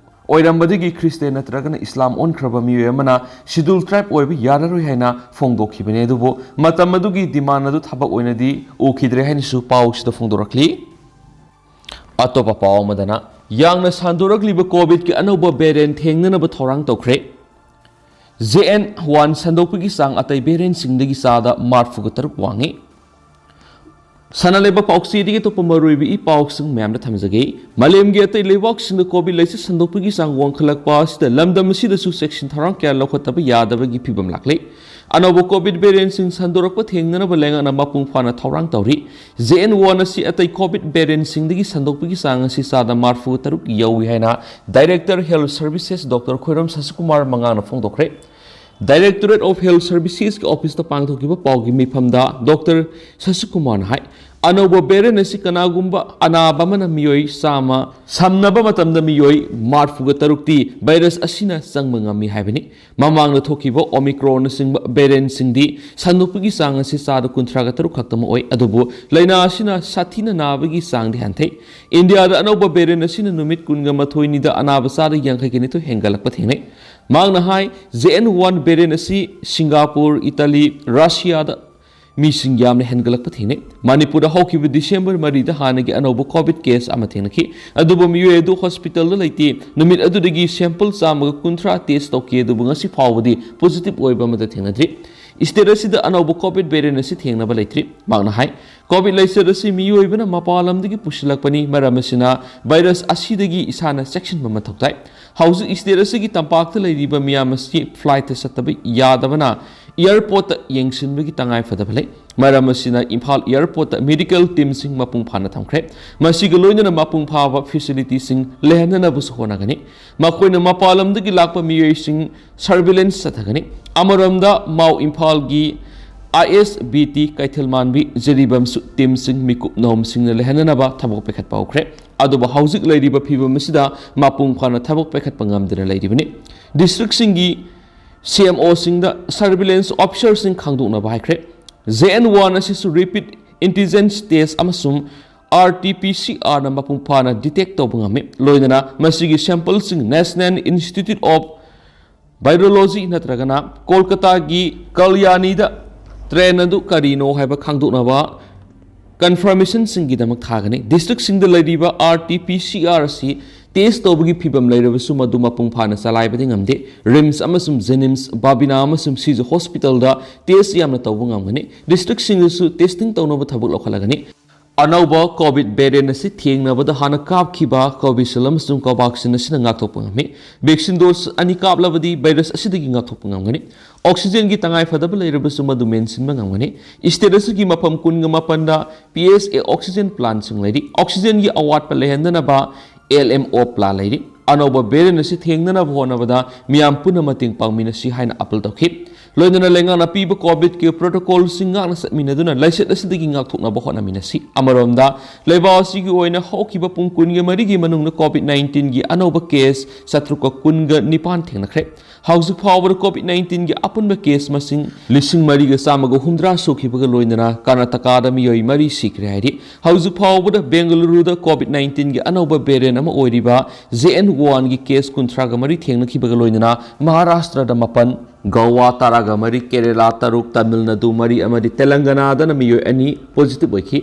ꯑꯣꯏꯔꯝꯕꯗꯒꯤ ꯈ꯭ꯔꯤꯁꯇꯦꯟ ꯅꯠꯇ꯭ꯔꯒꯅ ꯏꯁꯂꯥꯝ ꯑꯣꯟꯈ꯭ꯔꯕ ꯃꯤꯑꯣꯏ ꯑꯃꯅ ꯁꯤꯗꯨꯜ ꯇ꯭ꯔꯥꯏꯕ ꯑꯣꯏꯕ ꯌꯥꯔꯔꯣꯏ ꯍꯥꯏꯅ ꯐꯣꯡꯗꯣꯛꯈꯤꯕꯅꯤ꯫ ꯑꯗꯨꯕꯨ ꯃꯇꯝ ꯑꯗꯨꯒꯤ ꯗꯤꯃꯥꯟ ꯑꯗꯨ ꯊꯕꯛ ꯑꯣꯏꯅꯗꯤ ꯎꯈꯤꯗ꯭ꯔꯦ ꯍꯥꯏꯅꯁꯨ ꯄꯥꯎꯁꯤꯗ ꯐꯣꯡꯗꯣꯔꯛꯂꯤ꯫ ꯑꯇꯣꯞꯄ ꯄꯥꯎ ꯑꯃꯗꯅ, ꯌꯥꯡꯅ ꯁꯟꯗꯣꯔꯛꯂꯤꯕ ꯀꯣꯚꯤꯗꯀꯤ ꯑꯅꯧꯕ ꯚꯦꯔꯤꯌꯦꯟꯠ ꯊꯦꯡꯅꯅꯕ ꯊꯧꯔꯥꯡ ꯇꯧꯈ꯭ꯔꯦ꯫ ꯖꯦ ꯑꯦꯟ ꯋꯥꯟ ꯁꯟꯗꯣꯛꯄꯒꯤ ꯆꯥꯡ ꯑꯇꯩ ꯚꯦꯔꯤꯌꯦꯟꯠꯁꯤꯡꯗꯒꯤ ꯆꯥꯗ ꯃꯔꯐꯨꯒ ꯇꯔꯨꯛ ꯋꯥꯡꯉꯤ꯫ ꯁꯅꯥ ꯂꯩꯕꯥꯛ ꯄꯥꯎꯆꯦꯗꯒꯤ ꯑꯇꯣꯞꯄ ꯃꯔꯨꯑꯣꯏꯕ ꯏ ꯄꯥꯎꯁꯤꯡ ꯃꯌꯥꯝꯗ ꯊꯝꯖꯒꯦ꯫ ꯃꯥꯂꯦꯝꯒꯤ ꯑꯇꯩ ꯂꯩꯕꯥꯛꯁꯤꯡꯗ ꯀꯣꯚꯤꯗ ꯂꯥꯏꯆꯠ ꯁꯟꯗꯣꯛꯄꯒꯤ ꯆꯥꯡ ꯋꯥꯡꯈꯠꯂꯛꯄ ꯑꯁꯤꯗ ꯂꯝꯗꯝ ꯑꯁꯤꯗꯁꯨ ꯆꯦꯛꯁꯤꯟ ꯊꯧꯔꯥꯡ ꯀꯌꯥ ꯂꯧꯈꯠꯇꯕ ꯌꯥꯗꯕꯒꯤ ꯐꯤꯕꯝ ꯂꯥꯛꯂꯦ꯫ ꯑꯅꯧꯕ ꯀꯣꯚꯤꯗ ꯚꯦꯔꯤꯌꯦꯟꯠꯁꯤꯡ ꯁꯟꯗꯣꯔꯛꯄ ꯊꯦꯡꯅꯅꯕ ꯂꯩꯉꯥꯛꯅ ꯃꯄꯨꯡ ꯐꯥꯅ ꯊꯧꯔꯥꯡ ꯇꯧꯔꯤ꯫ ꯖꯦ ꯑꯦꯟ ꯋꯥꯟ ꯑꯁꯤ ꯑꯇꯩ ꯀꯣꯚꯤꯗ ꯚꯦꯔꯤꯌꯦꯟꯠꯁꯤꯡꯗꯒꯤ ꯁꯟꯗꯣꯛꯄꯒꯤ ꯆꯥꯡ ꯑꯁꯤ ꯆꯥꯗ ꯃꯔꯐꯨ ꯇꯔꯨꯛ ꯌꯧꯏ ꯍꯥꯏꯅ director health services doctor Khoirom Sasikumar ꯃꯉꯥꯡꯅ ꯐꯣꯡꯗꯣꯛꯈ꯭ꯔꯦ꯫ Directorate of Health Servicesꯀꯤ ꯑꯣꯐꯤꯁꯇ ꯄꯥꯡꯊꯣꯛꯈꯤꯕ ꯄꯥꯎꯒꯤ ꯃꯤꯐꯝꯗ ꯗꯣꯛꯇꯔ ꯁꯁꯤꯀꯨꯃꯥꯔꯅ ꯍꯥꯏ, ꯑꯅꯧꯕ ꯚꯦꯔꯤꯌꯦꯟ ꯑꯁꯤ ꯀꯅꯥꯒꯨꯝꯕ ꯑꯅꯥꯕ ꯑꯃꯅ ꯃꯤꯑꯣꯏ ꯆꯥꯝꯃ ꯁꯝꯅꯕ ꯃꯇꯝꯗ ꯃꯤꯑꯣꯏ ꯃꯔꯤꯐꯨꯒ ꯇꯔꯨꯛꯇꯤ ꯚꯥꯏꯔꯁ ꯑꯁꯤꯅ ꯆꯪꯕ ꯉꯝꯃꯤ ꯍꯥꯏꯕꯅꯤ꯫ ꯃꯃꯥꯡꯗ ꯊꯣꯛꯈꯤꯕ ꯑꯣꯃꯤꯀ꯭ꯔꯣꯟꯅꯆꯤꯡꯕ ꯚꯦꯔꯤꯌꯦꯟꯁꯤꯡꯗꯤ ꯁꯟꯗꯣꯛꯄꯒꯤ ꯆꯥꯡ ꯑꯁꯤ ꯆꯥꯗ ꯀꯨꯟꯊ꯭ꯔꯥꯒ ꯇꯔꯨꯛ ꯈꯛꯇꯃꯛ ꯑꯣꯏ, ꯑꯗꯨꯕꯨ ꯂꯥꯏꯅꯥ ꯑꯁꯤꯅ ꯁꯥꯊꯤꯅ ꯅꯥꯕꯒꯤ ꯆꯥꯡꯗꯤ ꯍꯟꯊꯩ꯫ ꯏꯟꯗꯤꯌꯥꯗ ꯑꯅꯧꯕ ꯚꯦꯔꯤꯌꯦꯟ ꯑꯁꯤꯅ ꯅꯨꯃꯤꯠ ꯀꯨꯟꯒ ꯃꯥꯊꯣꯏꯅꯤꯗ ꯑꯅꯥꯕ ꯆꯥꯗ ꯌꯥꯡꯈꯩꯒ ꯅꯤꯊꯣꯏ ꯍꯦꯟꯒꯠꯂꯛꯄ ꯊꯦꯡꯅꯩ꯫ ꯃꯍꯥꯛꯅ ꯍꯥꯏ, ꯖꯦ ꯑꯦꯟ ꯋꯥꯟ ꯚꯦꯔꯤꯌꯦꯟ ꯑꯁꯤ ꯁꯤꯡꯒꯥꯄꯨꯔ, ꯏꯇꯥꯂꯤ, ꯔꯁꯤꯌꯥꯗ ꯃꯤꯁꯤꯡ ꯌꯥꯝꯅ ꯍꯦꯟꯒꯠꯂꯛꯄ ꯊꯦꯡꯅꯩ꯫ ꯃꯅꯤꯄꯨꯔꯗ ꯍꯧꯈꯤꯕ ꯗꯤꯁꯦꯝꯕꯔ ꯃꯔꯤꯗ ꯍꯥꯟꯅꯒꯤ ꯑꯅꯧꯕ ꯀꯣꯚꯤꯗ ꯀꯦꯁ ꯑꯃ ꯊꯦꯡꯅꯈꯤ, ꯑꯗꯨꯕꯨ ꯃꯤꯑꯣꯏ ꯑꯗꯨ ꯍꯣꯁꯄꯤꯇꯥꯜꯗ ꯂꯩꯇꯦ꯫ ꯅꯨꯃꯤꯠ ꯑꯗꯨꯗꯒꯤ ꯁꯦꯝꯄꯜ ꯆꯥꯝꯃꯒ ꯀꯨꯟꯊ꯭ꯔꯥ ꯇꯦꯁ ꯇꯧꯈꯤ, ꯑꯗꯨꯕꯨ ꯉꯁꯤ ꯐꯥꯎꯕꯗꯤ ꯄꯣꯖꯤꯇꯤꯚ ꯑꯣꯏꯕ ꯑꯃꯠꯇ ꯊꯦꯡꯅꯗ꯭ꯔꯤ꯫ ꯁ꯭ꯇꯦꯠ ꯑꯁꯤꯗ ꯑꯅꯧꯕ ꯀꯣꯚꯤꯗ ꯚꯦꯔꯤꯌꯦꯟ ꯑꯁꯤ ꯊꯦꯡꯅꯕ ꯂꯩꯇ꯭ꯔꯤ꯫ ꯃꯍꯥꯛꯅ ꯍꯥꯏ, ꯀꯣꯚꯤꯗ ꯂꯥꯏꯆꯠ ꯑꯁꯤ ꯃꯤꯑꯣꯏꯕꯅ ꯃꯄꯥꯟ ꯂꯝꯗꯒꯤ ꯄꯨꯁꯤꯜꯂꯛꯄꯅꯤ, ꯃꯔꯝ ꯑꯁꯤꯅ ꯚꯥꯏꯔꯁ ꯑꯁꯤꯗꯒꯤ ꯏꯁꯥꯅ ꯆꯦꯛꯁꯤꯟꯕ ꯃꯊꯧ ꯇꯥꯏ꯫ ꯍꯧꯖꯤꯛ ꯁ꯭ꯇꯦꯠ ꯑꯁꯤꯒꯤ ꯇꯝꯄꯥꯛꯇ ꯂꯩꯔꯤꯕ ꯃꯤꯌꯥꯝ ꯑꯁꯤ ꯐ꯭ꯂꯥꯏꯠꯇ ꯆꯠꯇꯕ ꯌꯥꯗꯕꯅ ꯑꯦꯌꯔꯄꯣꯔꯠꯇ ꯌꯦꯡꯁꯤꯟꯕꯒꯤ ꯇꯉꯥꯏ ꯐꯗꯕ ꯂꯩ꯫ ꯃꯔꯝ ꯑꯁꯤꯅ ꯏꯝꯐꯥꯜ ꯑꯦꯌꯔꯄꯣꯔꯠꯇ ꯃꯦꯗꯤꯀꯦꯜ ꯇꯤꯝꯁꯤꯡ ꯃꯄꯨꯡ ꯐꯥꯅ ꯊꯝꯈ꯭ꯔꯦ꯫ ꯃꯁꯤꯒ ꯂꯣꯏꯅꯅ ꯃꯄꯨꯡ ꯐꯥꯕ ꯐꯦꯁꯤꯂꯤꯇꯤꯁꯤꯡ ꯂꯩꯍꯟꯅꯅꯕꯁꯨ ꯍꯣꯠꯅꯒꯅꯤ꯫ ꯃꯈꯣꯏꯅ ꯃꯄꯥꯟ ꯂꯝꯗꯒꯤ ꯂꯥꯛꯄ ꯃꯤꯑꯣꯏꯁꯤꯡ ꯁꯔꯚꯤꯂꯦꯟꯁ ꯆꯠꯊꯒꯅꯤ꯫ ꯑꯃꯔꯣꯝꯗ ꯃꯥꯎ ꯏꯝꯐꯥꯜꯒꯤ ꯑꯥꯏ ꯑꯦꯁ ꯕꯤ ꯇꯤ ꯀꯩꯊꯦꯜꯃꯥꯟꯕꯤ ꯖꯤꯔꯤꯕꯥꯝꯁꯨ ꯇꯤꯝꯁꯤꯡ ꯃꯤꯀꯨꯞ ꯅꯣꯝꯁꯤꯡꯅ ꯂꯩꯍꯟꯅꯅꯕ ꯊꯕꯛ ꯄꯥꯏꯈꯠꯄ ꯍꯧꯈ꯭ꯔꯦ꯫ ꯑꯗꯨꯕꯨ ꯍꯧꯖꯤꯛ ꯂꯩꯔꯤꯕ ꯐꯤꯕꯝ ꯑꯁꯤꯗ ꯃꯄꯨꯡ ꯐꯥꯅ ꯊꯕꯛ ꯄꯥꯏꯈꯠꯄ ꯉꯝꯗꯅ ꯂꯩꯔꯤꯕꯅꯤ꯫ ꯗꯤꯁꯇ꯭ꯔꯤꯛꯁꯤꯡꯒꯤ ꯁꯤ ꯑꯦꯝ ꯑꯣꯁꯤꯡꯗ ꯁꯔꯚꯤꯂꯦꯟꯁ ꯑꯣꯐꯤꯁꯥꯔꯁꯤꯡ ꯈꯪꯗꯣꯛꯅꯕ ꯍꯥꯏꯈ꯭ꯔꯦ꯫ ꯖꯦ ꯑꯦꯟ ꯋꯥꯟ ꯑꯁꯤꯁꯨ ꯔꯦꯄꯤꯗ ꯑꯦꯟꯇꯤꯖꯦꯟꯁ ꯇꯦꯁ ꯑꯃꯁꯨꯡ ꯑꯥꯔ ꯇꯤ ꯄꯤ ꯁꯤ ꯑꯥꯔꯅ ꯃꯄꯨꯡ ꯐꯥꯅ ꯗꯤꯇꯦꯛ ꯇꯧꯕ ꯉꯝꯃꯤ꯫ ꯂꯣꯏꯅꯅ ꯃꯁꯤꯒꯤ ꯁꯦꯝꯄꯜꯁꯤꯡ ꯅꯦꯁꯅꯦꯜ ꯏꯟꯁꯇꯤꯇ꯭ꯌꯨꯠ ꯑꯣꯐ ꯚꯥꯏꯔꯣꯂꯣꯖꯤ ꯅꯠꯇ꯭ꯔꯒꯅ ꯀꯣꯜꯀꯇꯥꯒꯤ ꯀꯜꯌꯥꯅꯤꯗ ꯇ꯭ꯔꯦꯟ ꯑꯗꯨ ꯀꯔꯤꯅꯣ ꯍꯥꯏꯕ ꯈꯪꯗꯣꯛꯅꯕ ꯀꯟꯐꯔꯃꯦꯁꯟꯁꯤꯡꯒꯤꯗꯃꯛ ꯊꯥꯒꯅꯤ꯫ ꯗꯤꯁꯇ꯭ꯔꯤꯛꯁꯤꯡꯗ ꯂꯩꯔꯤꯕ R T P C R ꯑꯁꯤ ꯇꯦꯁ ꯇꯧꯕꯒꯤ ꯐꯤꯕꯝ ꯂꯩꯔꯕꯁꯨ ꯃꯗꯨ ꯃꯄꯨꯡ ꯐꯥꯅ ꯆꯂꯥꯏꯕꯗꯤ ꯉꯝꯗꯦ꯫ ꯔꯤꯝꯁ ꯑꯃꯁꯨꯡ ꯖꯦꯅꯤꯝꯁ, ꯕꯥꯕꯤꯅꯥ ꯑꯃꯁꯨꯡ ꯁꯤꯖ ꯍꯣꯁꯄꯤꯇꯥꯜꯗ ꯇꯦꯁ ꯌꯥꯝꯅ ꯇꯧꯕ ꯉꯝꯒꯅꯤ꯫ ꯗꯤꯁꯇ꯭ꯔꯤꯛꯁꯤꯡꯗꯁꯨ ꯇꯦꯁꯇꯤꯡ ꯇꯧꯅꯕ ꯊꯕꯛ ꯂꯧꯈꯠꯂꯒꯅꯤ꯫ ꯑꯅꯧꯕ ꯀꯣꯚꯤꯗ ꯚꯦꯔꯤꯌꯦꯟ ꯑꯁꯤ ꯊꯦꯡꯅꯕꯗ ꯍꯥꯟꯅ ꯀꯥꯞꯈꯤꯕ ꯀꯣꯚꯤꯁꯤꯜꯗ ꯑꯃꯁꯨꯡ ꯀꯣꯚꯥꯛꯁꯤꯟ ꯑꯁꯤꯅ ꯉꯥꯛꯊꯣꯛꯄ ꯉꯝꯃꯤ꯫ ꯚꯦꯛꯁꯤꯟ ꯗꯣꯁ ꯑꯅꯤ ꯀꯥꯞꯂꯕꯗꯤ ꯚꯥꯏꯔꯁ ꯑꯁꯤꯗꯒꯤ ꯉꯥꯛꯊꯣꯛꯄ ꯉꯝꯒꯅꯤ꯫ ꯑꯣꯛꯁꯤꯖꯦꯟꯒꯤ ꯇꯉꯥꯏꯐꯗꯕ ꯂꯩꯔꯕꯁꯨ ꯃꯗꯨ ꯃꯦꯟꯁꯤꯟꯕ ꯉꯝꯒꯅꯤ꯫ ꯁ꯭ꯇꯦꯠ ꯑꯁꯤꯒꯤ ꯃꯐꯝ ꯀꯨꯟꯒ ꯃꯥꯄꯟꯗ ꯄꯤ ꯑꯦꯁ ꯑꯦ ꯑꯣꯛꯁꯤꯖꯦꯟ ꯄ꯭ꯂꯥꯟꯠꯁꯤꯡ ꯂꯩꯔꯤ꯫ ꯑꯣꯛꯁꯤꯖꯦꯟꯒꯤ ꯑꯋꯥꯠꯄ ꯂꯩꯍꯟꯗꯅꯕ ꯑꯦꯜ ꯑꯦꯝ ꯑꯣ ꯄ꯭ꯂꯥꯟ ꯂꯩꯔꯤ꯫ ꯑꯅꯧꯕ ꯚꯦꯔꯤꯌꯦꯟ ꯑꯁꯤ ꯊꯦꯡꯅꯅꯕ ꯍꯣꯠꯅꯕꯗ ꯃꯤꯌꯥꯝ ꯄꯨꯟꯅ ꯃꯇꯦꯡ ꯄꯥꯡꯃꯤꯟꯅꯁꯤ ꯍꯥꯏꯅ ꯑꯄꯤꯜ ꯇꯧꯈꯤ꯫ ꯂꯣꯏꯅꯅ ꯂꯩꯉꯥꯛꯅ ꯄꯤꯕ ꯀꯣꯚꯤꯗꯀꯤ ꯄ꯭ꯔꯣꯇꯣꯀꯣꯜꯁꯤꯡ ꯉꯥꯛꯅ ꯆꯠꯃꯤꯟꯅꯗꯨꯅ ꯂꯥꯏꯆꯠ ꯑꯁꯤꯗꯒꯤ ꯉꯥꯛꯊꯣꯛꯅꯕ ꯍꯣꯠꯅꯃꯤꯟꯅꯁꯤ꯫ ꯑꯃꯔꯣꯝꯗ, ꯂꯩꯕꯥꯛ ꯑꯁꯤꯒꯤ ꯑꯣꯏꯅ ꯍꯧꯈꯤꯕ ꯄꯨꯡ ꯀꯨꯟꯒ ꯃꯔꯤꯒꯤ ꯃꯅꯨꯡꯗ ꯀꯣꯚꯤꯗ ꯅꯥꯏꯟꯇꯤꯟꯒꯤ ꯑꯅꯧꯕ ꯀꯦꯁ ꯆꯥꯇ꯭ꯔꯨꯛꯀ ꯀꯨꯟꯒ ꯅꯤꯄꯥꯟ ꯊꯦꯡꯅꯈ꯭ꯔꯦ꯫ ꯍꯧꯖꯤꯛ ꯐꯥꯎꯕꯗ ꯀꯣꯚꯤꯗ ꯅꯥꯏꯟꯇꯤꯟꯒꯤ ꯑꯄꯨꯟꯕ ꯀꯦꯁ ꯃꯁꯤꯡ ꯂꯤꯁꯤꯡ ꯃꯔꯤꯒ ꯆꯥꯝꯃꯒ ꯍꯨꯝꯗ꯭ꯔꯥ ꯁꯨꯈꯤꯕꯒ ꯂꯣꯏꯅꯅ ꯀꯔꯅꯥꯇꯀꯥꯗ ꯃꯤꯑꯣꯏ ꯃꯔꯤ ꯁꯤꯈ꯭ꯔꯦ ꯍꯥꯏꯔꯤ꯫ ꯍꯧꯖꯤꯛ ꯐꯥꯎꯕꯗ ꯕꯦꯡꯒꯂꯨꯔꯨꯗ ꯀꯣꯚꯤꯗ ꯅꯥꯏꯟꯇꯤꯟꯒꯤ ꯑꯅꯧꯕ ꯚꯦꯔꯤꯌꯦꯟ ꯑꯃ ꯑꯣꯏꯔꯤꯕ ꯖꯦ ꯑꯦꯟ ꯋꯥꯟꯒꯤ ꯀꯦꯁ ꯀꯨꯟꯊ꯭ꯔꯥꯒ ꯃꯔꯤ ꯊꯦꯡꯅꯈꯤꯕꯒ ꯂꯣꯏꯅꯅ ꯃꯍꯥꯔꯥꯁꯇ꯭ꯔꯗ ꯃꯥꯄꯟ, ꯒꯣꯋꯥ ꯇꯔꯥꯒ ꯃꯔꯤ, ꯀꯦꯔꯦꯂꯥ ꯇꯔꯨꯛ, ꯇꯥꯃꯤꯜ ꯅꯥꯗꯨ ꯃꯔꯤ ꯑꯃꯗꯤ ꯇꯦꯂꯪꯒꯅꯥꯗꯅ ꯃꯤꯑꯣꯏ ꯑꯅꯤ ꯄꯣꯖꯤꯇꯤꯚ ꯑꯣꯏꯈꯤ꯫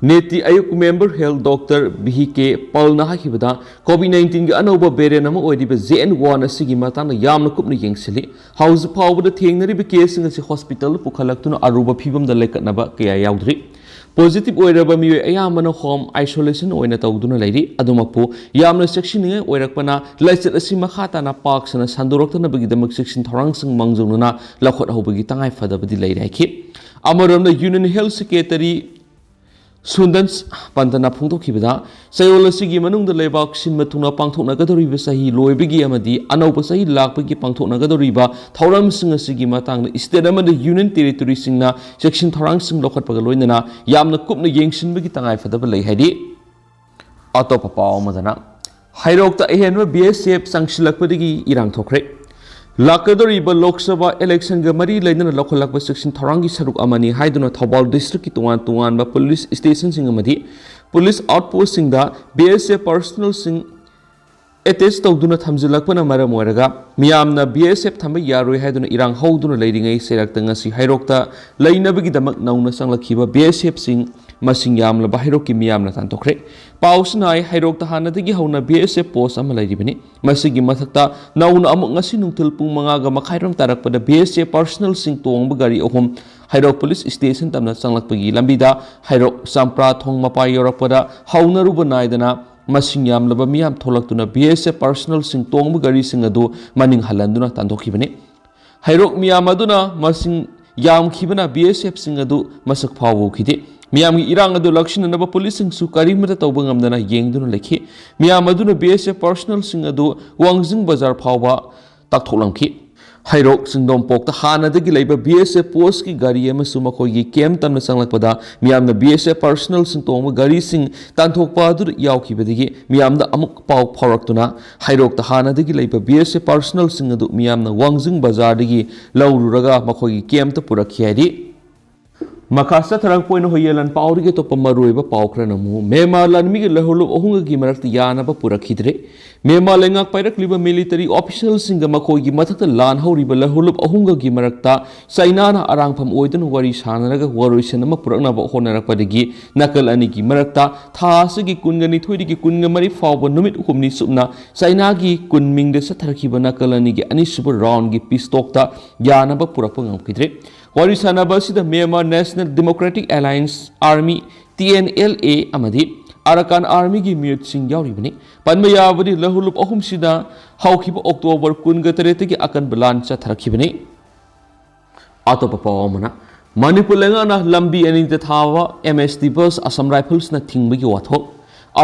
ꯅꯤꯇꯤ ꯑꯌꯣꯒ ꯃꯦꯝꯕꯔ ꯍꯦꯜꯊ ꯗꯣꯛꯇꯔ ꯚꯤ ꯀꯦ ꯄꯜꯅ ꯍꯥꯏꯈꯤꯕꯗ, ꯀꯣꯚꯤꯗ ꯅꯥꯏꯟꯇꯤꯟꯒꯤ ꯑꯅꯧꯕ ꯚꯦꯔꯤꯌꯦꯟ ꯑꯃ ꯑꯣꯏꯔꯤꯕ ꯖꯦ ꯑꯦꯟ ꯋꯥꯟ ꯑꯁꯤꯒꯤ ꯃꯇꯥꯡꯗ ꯌꯥꯝꯅ ꯀꯨꯞꯅ ꯌꯦꯡꯁꯤꯜꯂꯤ꯫ ꯍꯧꯖꯤꯛ ꯐꯥꯎꯕꯗ ꯊꯦꯡꯅꯔꯤꯕ ꯀꯦꯁꯁꯤꯡ ꯑꯁꯤ ꯍꯣꯁꯄꯤꯇꯥꯜꯗ ꯄꯨꯈꯠꯂꯛꯇꯨꯅ ꯑꯔꯨꯕ ꯐꯤꯕꯝꯗ ꯂꯩꯈꯠꯅꯕ ꯀꯌꯥ ꯌꯥꯎꯗ꯭ꯔꯤ꯫ ꯄꯣꯖꯤꯇꯤꯚ ꯑꯣꯏꯔꯕ ꯃꯤꯑꯣꯏ ꯑꯌꯥꯝꯕꯅ ꯍꯣꯝ ꯑꯥꯏꯁꯣꯂꯦꯁꯟ ꯑꯣꯏꯅ ꯇꯧꯗꯨꯅ ꯂꯩꯔꯤ꯫ ꯑꯗꯨꯃꯛꯄꯨ, ꯌꯥꯝꯅ ꯆꯦꯛꯁꯤꯟꯅꯤꯡꯉꯥꯏ ꯑꯣꯏꯔꯛꯄꯅ ꯂꯥꯏꯆꯠ ꯑꯁꯤ ꯃꯈꯥ ꯇꯥꯅ ꯄꯥꯛ ꯁꯟꯅ ꯁꯟꯗꯣꯔꯛꯇꯅꯕꯒꯤꯗꯃꯛ ꯆꯦꯛꯁꯤꯟ ꯊꯧꯔꯥꯡꯁꯤꯡ ꯃꯥꯡꯖꯧꯅꯅ ꯂꯧꯈꯠꯍꯧꯕꯒꯤ ꯇꯉꯥꯏ ꯐꯗꯕꯗꯤ ꯂꯩꯔꯦ ꯍꯥꯏꯈꯤ꯫ ꯑꯃꯔꯣꯝꯗ, ꯌꯨꯅꯤꯌꯟ ꯍꯦꯜꯊ ꯁꯦꯀ꯭ꯔꯦꯇꯔꯤ ꯁꯨꯟꯗꯟ ꯄꯟꯇꯅ ꯐꯣꯡꯗꯣꯛꯈꯤꯕꯗ, ꯆꯌꯣꯜ ꯑꯁꯤꯒꯤ ꯃꯅꯨꯡꯗ ꯂꯩꯕꯥꯛ ꯁꯤꯟꯕ ꯊꯨꯡꯅ ꯄꯥꯡꯊꯣꯛꯅꯒꯗꯧꯔꯤꯕ ꯆꯍꯤ ꯂꯣꯏꯕꯒꯤ ꯑꯃꯗꯤ ꯑꯅꯧꯕ ꯆꯍꯤ ꯂꯥꯛꯄꯒꯤ ꯄꯥꯡꯊꯣꯛꯅꯒꯗꯧꯔꯤꯕ ꯊꯧꯔꯝꯁꯤꯡ ꯑꯁꯤꯒꯤ ꯃꯇꯥꯡꯗ ꯁ꯭ꯇꯦꯠ ꯑꯃꯗꯤ ꯌꯨꯅꯤꯌꯟ ꯇꯦꯔꯤꯇꯣꯔꯤꯁꯤꯡꯅ ꯆꯦꯛꯁꯤꯟ ꯊꯧꯔꯥꯡꯁꯤꯡ ꯂꯧꯈꯠꯄꯒ ꯂꯣꯏꯅꯅ ꯌꯥꯝꯅ ꯀꯨꯞꯅ ꯌꯦꯡꯁꯤꯟꯕꯒꯤ ꯇꯉꯥꯏꯐꯗꯕ ꯂꯩ ꯍꯥꯏꯔꯤ꯫ ꯑꯇꯣꯞꯄ ꯄꯥꯎ ꯑꯃꯗꯅ, ꯍꯩꯔꯣꯛꯇ ꯑꯍꯦꯟꯕ ꯕꯤ ꯑꯦꯁ ꯑꯦꯐ ꯆꯪꯁꯤꯜꯂꯛꯄꯗꯒꯤ ꯏꯔꯥꯡ ꯊꯣꯛꯈ꯭ꯔꯦ꯫ ꯂꯥꯛꯀꯗꯧꯔꯤꯕ ꯂꯣꯛ ꯁꯚꯥ ꯏꯂꯦꯛꯁꯟꯒ ꯃꯔꯤ ꯂꯩꯅꯅ ꯂꯧꯈꯠꯂꯛꯄ ꯆꯦꯛꯁꯤꯟ ꯊꯧꯔꯥꯡꯒꯤ ꯁꯔꯨꯛ ꯑꯃꯅꯤ ꯍꯥꯏꯗꯨꯅ ꯊꯧꯕꯥꯜ ꯗꯤꯁꯇ꯭ꯔꯤꯛꯀꯤ ꯇꯣꯉꯥꯟ ꯇꯣꯉꯥꯟꯕ ꯄꯨꯂꯤꯁ ꯁ꯭ꯇꯦꯁꯟꯁꯤꯡ ꯑꯃꯗꯤ ꯄꯨꯂꯤꯁ ꯑꯥꯎꯠꯄꯣꯁꯁꯤꯡꯗ ꯕꯤ ꯑꯦꯁ ꯑꯦꯐ ꯄꯔꯁꯅꯦꯜꯁꯤꯡ ꯑꯦꯇꯦꯆ ꯇꯧꯗꯨꯅ ꯊꯝꯖꯤꯜꯂꯛꯄꯅ ꯃꯔꯝ ꯑꯣꯏꯔꯒ ꯃꯤꯌꯥꯝꯅ ꯕꯤ ꯑꯦꯁ ꯑꯦꯐ ꯊꯝꯕ ꯌꯥꯔꯣꯏ ꯍꯥꯏꯗꯨꯅ ꯏꯔꯥꯡ ꯍꯧꯗꯨꯅ ꯂꯩꯔꯤꯉꯩ ꯆꯩꯔꯛꯇ ꯉꯁꯤ ꯍꯩꯔꯣꯛꯇ ꯂꯩꯅꯕꯒꯤꯗꯃꯛ ꯅꯧꯅ ꯆꯪꯂꯛꯈꯤꯕ ꯕꯤ ꯑꯦꯁ ꯑꯦꯐꯁꯤꯡ ꯃꯁꯤꯡ ꯌꯥꯝꯂꯕ ꯍꯩꯔꯣꯛꯀꯤ ꯃꯤꯌꯥꯝꯅ ꯇꯥꯟꯊꯣꯛꯈ꯭ꯔꯦ꯫ ꯄꯥꯎꯁꯤꯅ ꯍꯥꯏ, ꯍꯩꯔꯣꯛꯇ ꯍꯥꯟꯅꯗꯒꯤ ꯍꯧꯅ ꯕꯤ ꯑꯦꯁ ꯑꯦꯐ ꯄꯣꯁ ꯑꯃ ꯂꯩꯔꯤꯕꯅꯤ꯫ ꯃꯁꯤꯒꯤ ꯃꯊꯛꯇ ꯅꯧꯅ ꯑꯃꯨꯛ ꯉꯁꯤ ꯅꯨꯡꯊꯤꯜ ꯄꯨꯡ ꯃꯉꯥꯒ ꯃꯈꯥꯏꯔꯣꯝ ꯇꯥꯔꯛꯄꯗ ꯕꯤ ꯑꯦꯁ ꯑꯦꯐ ꯄꯔꯁꯅꯦꯜꯁꯤꯡ ꯇꯣꯡꯕ ꯒꯥꯔꯤ ꯑꯍꯨꯝ ꯍꯩꯔꯣꯛ ꯄꯨꯂꯤꯁ ꯁ꯭ꯇꯦꯁꯟ ꯇꯝꯅ ꯆꯪꯂꯛꯄꯒꯤ ꯂꯝꯕꯤꯗ ꯍꯩꯔꯣꯛ ꯆꯝꯄ꯭ꯔꯥ ꯊꯣꯡ ꯃꯄꯥ ꯌꯧꯔꯛꯄꯗ ꯍꯧꯅꯔꯨꯕ ꯅꯥꯏꯗꯅ ꯃꯁꯤꯡ ꯌꯥꯝꯂꯕ ꯃꯤꯌꯥꯝ ꯊꯣꯛꯂꯛꯇꯨꯅ ꯕꯤ ꯑꯦꯁ ꯑꯦꯐ ꯄꯔꯁꯅꯦꯜꯁꯤꯡ ꯇꯣꯡꯕ ꯒꯥꯔꯤꯁꯤꯡ ꯑꯗꯨ ꯃꯅꯤꯡ ꯍꯜꯍꯟꯗꯨꯅ ꯇꯥꯟꯊꯣꯛꯈꯤꯕꯅꯤ꯫ ꯍꯩꯔꯣꯛ ꯃꯤꯌꯥꯝ ꯑꯗꯨꯅ ꯃꯁꯤꯡ ꯌꯥꯝꯈꯤꯕꯅ ꯕꯤ ꯑꯦꯁ ꯑꯦꯐꯁꯤꯡ ꯑꯗꯨ ꯃꯁꯛ ꯐꯥꯎꯕ ꯎꯈꯤꯗꯦ꯫ ꯃꯤꯌꯥꯝꯒꯤ ꯏꯔꯥꯡ ꯑꯗꯨ ꯂꯥꯛꯁꯤꯟꯅꯅꯕ ꯄꯨꯂꯤꯁꯁꯤꯡꯁꯨ ꯀꯔꯤꯃꯠꯇ ꯇꯧꯕ ꯉꯝꯗꯅ ꯌꯦꯡꯗꯨꯅ ꯂꯩꯈꯤ꯫ ꯃꯤꯌꯥꯝ ꯑꯗꯨꯅ ꯕꯤ ꯑꯦꯁ ꯑꯦꯐ ꯄꯔꯁꯅꯦꯜꯁꯤꯡ ꯑꯗꯨ ꯋꯥꯡꯖꯤꯡ ꯕꯖꯥꯔ ꯐꯥꯎꯕ ꯇꯥꯛꯊꯣꯛꯂꯝꯈꯤ꯫ ꯍꯩꯔꯣꯛ ꯁꯤꯡꯗꯣꯝꯄꯣꯛꯇ ꯍꯥꯟꯅꯗꯒꯤ ꯂꯩꯕ ꯕꯤ ꯑꯦꯁ ꯑꯦꯐ ꯄꯣꯁꯀꯤ ꯒꯥꯔꯤ ꯑꯃꯁꯨ ꯃꯈꯣꯏꯒꯤ ꯀꯦꯝ ꯇꯝꯅ ꯆꯪꯂꯛꯄꯗ ꯃꯤꯌꯥꯝꯅ ꯕꯤ ꯑꯦꯁ ꯑꯦꯐ ꯄꯥꯔꯁꯣꯅꯦꯜꯁꯤꯡ ꯇꯣꯡꯕ ꯒꯥꯔꯤꯁꯤꯡ ꯇꯥꯟꯊꯣꯛꯄ ꯑꯗꯨꯗ ꯌꯥꯎꯈꯤꯕꯗꯒꯤ ꯃꯤꯌꯥꯝꯗ ꯑꯃꯨꯛ ꯄꯥꯎ ꯐꯥꯎꯔꯛꯇꯨꯅ ꯍꯩꯔꯣꯛꯇ ꯍꯥꯟꯅꯗꯒꯤ ꯂꯩꯕ ꯕꯤ ꯑꯦꯁ ꯑꯦꯐ ꯄꯥꯔꯁꯣꯅꯦꯜꯁꯤꯡ ꯑꯗꯨ ꯃꯤꯌꯥꯝꯅ ꯋꯥꯡꯖꯤꯡ ꯕꯖꯥꯔꯗꯒꯤ ꯂꯧꯔꯨꯔꯒ ꯃꯈꯣꯏꯒꯤ ꯀꯦꯝꯇ ꯄꯨꯔꯛꯈꯤ ꯍꯥꯏꯔꯤ꯫ ꯃꯈꯥ ꯆꯠꯊꯔꯛꯄ ꯑꯣꯏꯅ ꯍꯣꯌꯦꯂꯟ ꯄꯥꯎꯗꯒꯤ ꯑꯇꯣꯞꯄ ꯃꯔꯨꯑꯣꯏꯕ ꯄꯥꯎ ꯈꯔꯅ ꯑꯃꯨꯛ ꯃ꯭ꯌꯥꯟꯃꯥꯔ ꯂꯥꯟꯃꯤꯒꯤ ꯂꯧꯍꯧꯂꯨꯞ ꯑꯍꯨꯝꯒꯒꯤ ꯃꯔꯛꯇ ꯌꯥꯅꯕ ꯄꯨꯔꯛꯈꯤꯗ꯭ꯔꯦ꯫ ꯃ꯭ꯌꯥꯟꯃꯥꯔ ꯂꯩꯉꯥꯛ ꯄꯥꯏꯔꯛꯂꯤꯕ ꯃꯤꯂꯤꯇꯔꯤ ꯑꯣꯐꯤꯁꯤꯌꯦꯜꯁꯤꯡꯒ ꯃꯈꯣꯏꯒꯤ ꯃꯊꯛꯇ ꯂꯥꯟ ꯍꯧꯔꯤꯕ ꯂꯧꯍꯧꯂꯨꯞ ꯑꯍꯨꯝꯒꯒꯤ ꯃꯔꯛꯇ ꯆꯩꯅꯥꯅ ꯑꯔꯥꯡꯐꯝ ꯑꯣꯏꯗꯨꯅ ꯋꯥꯔꯤ ꯁꯥꯟꯅꯔꯒ ꯋꯥꯔꯣꯏꯁꯤꯟ ꯑꯃ ꯄꯨꯔꯛꯅꯕ ꯍꯣꯠꯅꯔꯛꯄꯗꯒꯤ ꯅꯥꯀꯜ ꯑꯅꯤꯒꯤ ꯃꯔꯛꯇ ꯊꯥ ꯑꯁꯤꯒꯤ ꯀꯨꯟꯒ ꯅꯤꯊꯣꯏꯗꯒꯤ ꯀꯨꯟꯒ ꯃꯔꯤ ꯐꯥꯎꯕ ꯅꯨꯃꯤꯠ ꯍꯨꯝꯅꯤ ꯆꯨꯞꯅ ꯆꯩꯅꯥꯒꯤ ꯀꯨꯟ ꯃꯤꯡꯗ ꯆꯠꯊꯔꯛꯈꯤꯕ ꯅꯥꯀꯜ ꯑꯅꯤꯒꯤ ꯑꯅꯤꯁꯨꯕ ꯔꯥꯎꯟꯒꯤ ꯄꯤꯁ ꯇꯣꯛꯇ ꯌꯥꯅꯕ ꯄꯨꯔꯛꯄ ꯉꯝꯈꯤꯗ꯭ꯔꯦ꯫ ꯋꯥꯔꯤ ꯁꯥꯟꯅꯕ ꯑꯁꯤꯗ Myanmar national democratic alliance army, T N L A, ꯑꯃꯗꯤ ꯑꯔꯥꯀꯥꯟ ꯑꯥꯔꯃꯤꯒꯤ ꯃꯤꯑꯣꯏꯁꯤꯡ ꯌꯥꯎꯔꯤꯕꯅꯤ꯫ ꯄꯟꯕ ꯌꯥꯕꯗꯤ ꯂꯧꯍꯧꯂꯨꯞ ꯑꯍꯨꯝꯁꯤꯅ ꯍꯧꯈꯤꯕ ꯑꯣꯛꯇꯣꯕꯔ ꯀꯨꯟꯒ ꯇꯔꯦꯠꯇꯒꯤ ꯑꯀꯟꯕ ꯂꯥꯟ ꯆꯠꯊꯔꯛꯈꯤꯕꯅꯤ꯫ ꯑꯇꯣꯞꯄ ꯄꯥꯎ ꯑꯃꯅ, ꯃꯅꯤꯄꯨꯔ ꯂꯩꯉꯥꯛꯅ ꯂꯝꯕꯤ ꯑꯅꯤꯗ ꯊꯥꯕ ꯑꯦꯝ ꯑꯦꯁ ꯇꯤ ꯕꯁ ꯑꯁꯥꯝ ꯔꯥꯏꯐꯜꯁꯅ ꯊꯤꯡꯕꯒꯤ ꯋꯥꯊꯣꯛ꯫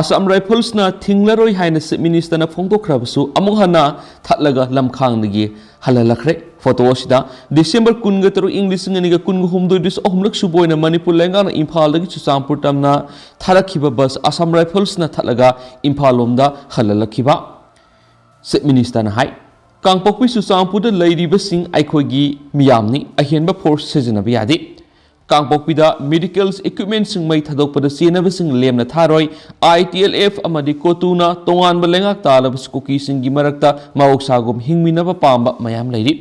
ꯑꯁꯥꯝ ꯔꯥꯏꯐꯜꯁꯅ ꯊꯤꯡꯂꯔꯣꯏ ꯍꯥꯏꯅ ꯆꯤꯐ ꯃꯤꯅꯤꯁꯇꯔꯅ ꯐꯣꯡꯗꯣꯛꯈ꯭ꯔꯕꯁꯨ ꯑꯃꯨꯛ ꯍꯟꯅ ꯊꯠꯂꯒ ꯂꯝꯈꯥꯡꯗꯒꯤ ꯍꯜꯍꯜꯂꯛꯈ꯭ꯔꯦ꯫ ꯐꯣꯇꯣ ꯑꯁꯤꯗ ꯗꯤꯁꯦꯝꯕꯔ ꯀꯨꯟꯒ ꯇꯔꯨꯛ, ꯏꯪ ꯂꯤꯁꯤꯡ ꯑꯅꯤꯒ ꯀꯨꯟꯒ ꯍꯨꯝꯗꯣꯏꯗꯁꯨ ꯑꯍꯨꯝꯂꯛ ꯁꯨꯕ ꯑꯣꯏꯅ ꯃꯅꯤꯄꯨꯔ ꯂꯩꯉꯥꯛꯅ ꯏꯝꯐꯥꯜꯗꯒꯤ ꯆꯨꯔꯆꯥꯟꯄꯨꯔ ꯇꯝꯅ ꯊꯥꯔꯛꯈꯤꯕ ꯕꯁ ꯑꯁꯥꯝ ꯔꯥꯏꯐꯜꯁꯅ ꯊꯠꯂꯒ ꯏꯝꯐꯥꯜ ꯂꯣꯝꯗ ꯍꯜꯍꯜꯂꯛꯈꯤꯕ꯫ ꯆꯤꯐ ꯃꯤꯅꯤꯁꯇꯔꯅ ꯍꯥꯏ, ꯀꯥꯡꯄꯣꯛꯄꯤ ꯆꯨꯔꯆꯥꯟꯄꯨꯔꯗ ꯂꯩꯔꯤꯕꯁꯤꯡ ꯑꯩꯈꯣꯏꯒꯤ ꯃꯤꯌꯥꯝꯅꯤ, ꯑꯍꯦꯟꯕ ꯐꯣꯔꯁ ꯁꯤꯖꯤꯟꯅꯕ ꯌꯥꯗꯦ꯫ ꯀꯥꯡꯄꯣꯛꯄꯤꯗ ꯃꯦꯗꯤꯀꯦꯜꯁ ꯏꯀ꯭ꯋꯤꯞꯃꯦꯟꯁꯤꯡ ꯃꯩ ꯊꯥꯗꯣꯛꯄꯗ ꯆꯦꯟꯅꯕꯁꯤꯡ ꯂꯦꯝꯅ ꯊꯥꯔꯣꯏ꯫ ꯑꯥꯏ ꯇꯤ ꯑꯦꯜ ꯑꯦꯐ ꯑꯃꯗꯤ ꯀꯣꯇꯨꯅ ꯇꯣꯉꯥꯟꯕ ꯂꯩꯉꯥꯛ ꯇꯥꯜꯂꯕꯁꯨ ꯀꯨꯀꯤꯁꯤꯡꯒꯤ ꯃꯔꯛꯇ ꯃꯍꯧꯁꯥꯒꯨꯝ ꯍꯤꯡꯃꯤꯟꯅꯕ ꯄꯥꯝꯕ ꯃꯌꯥꯝ ꯂꯩꯔꯤ꯫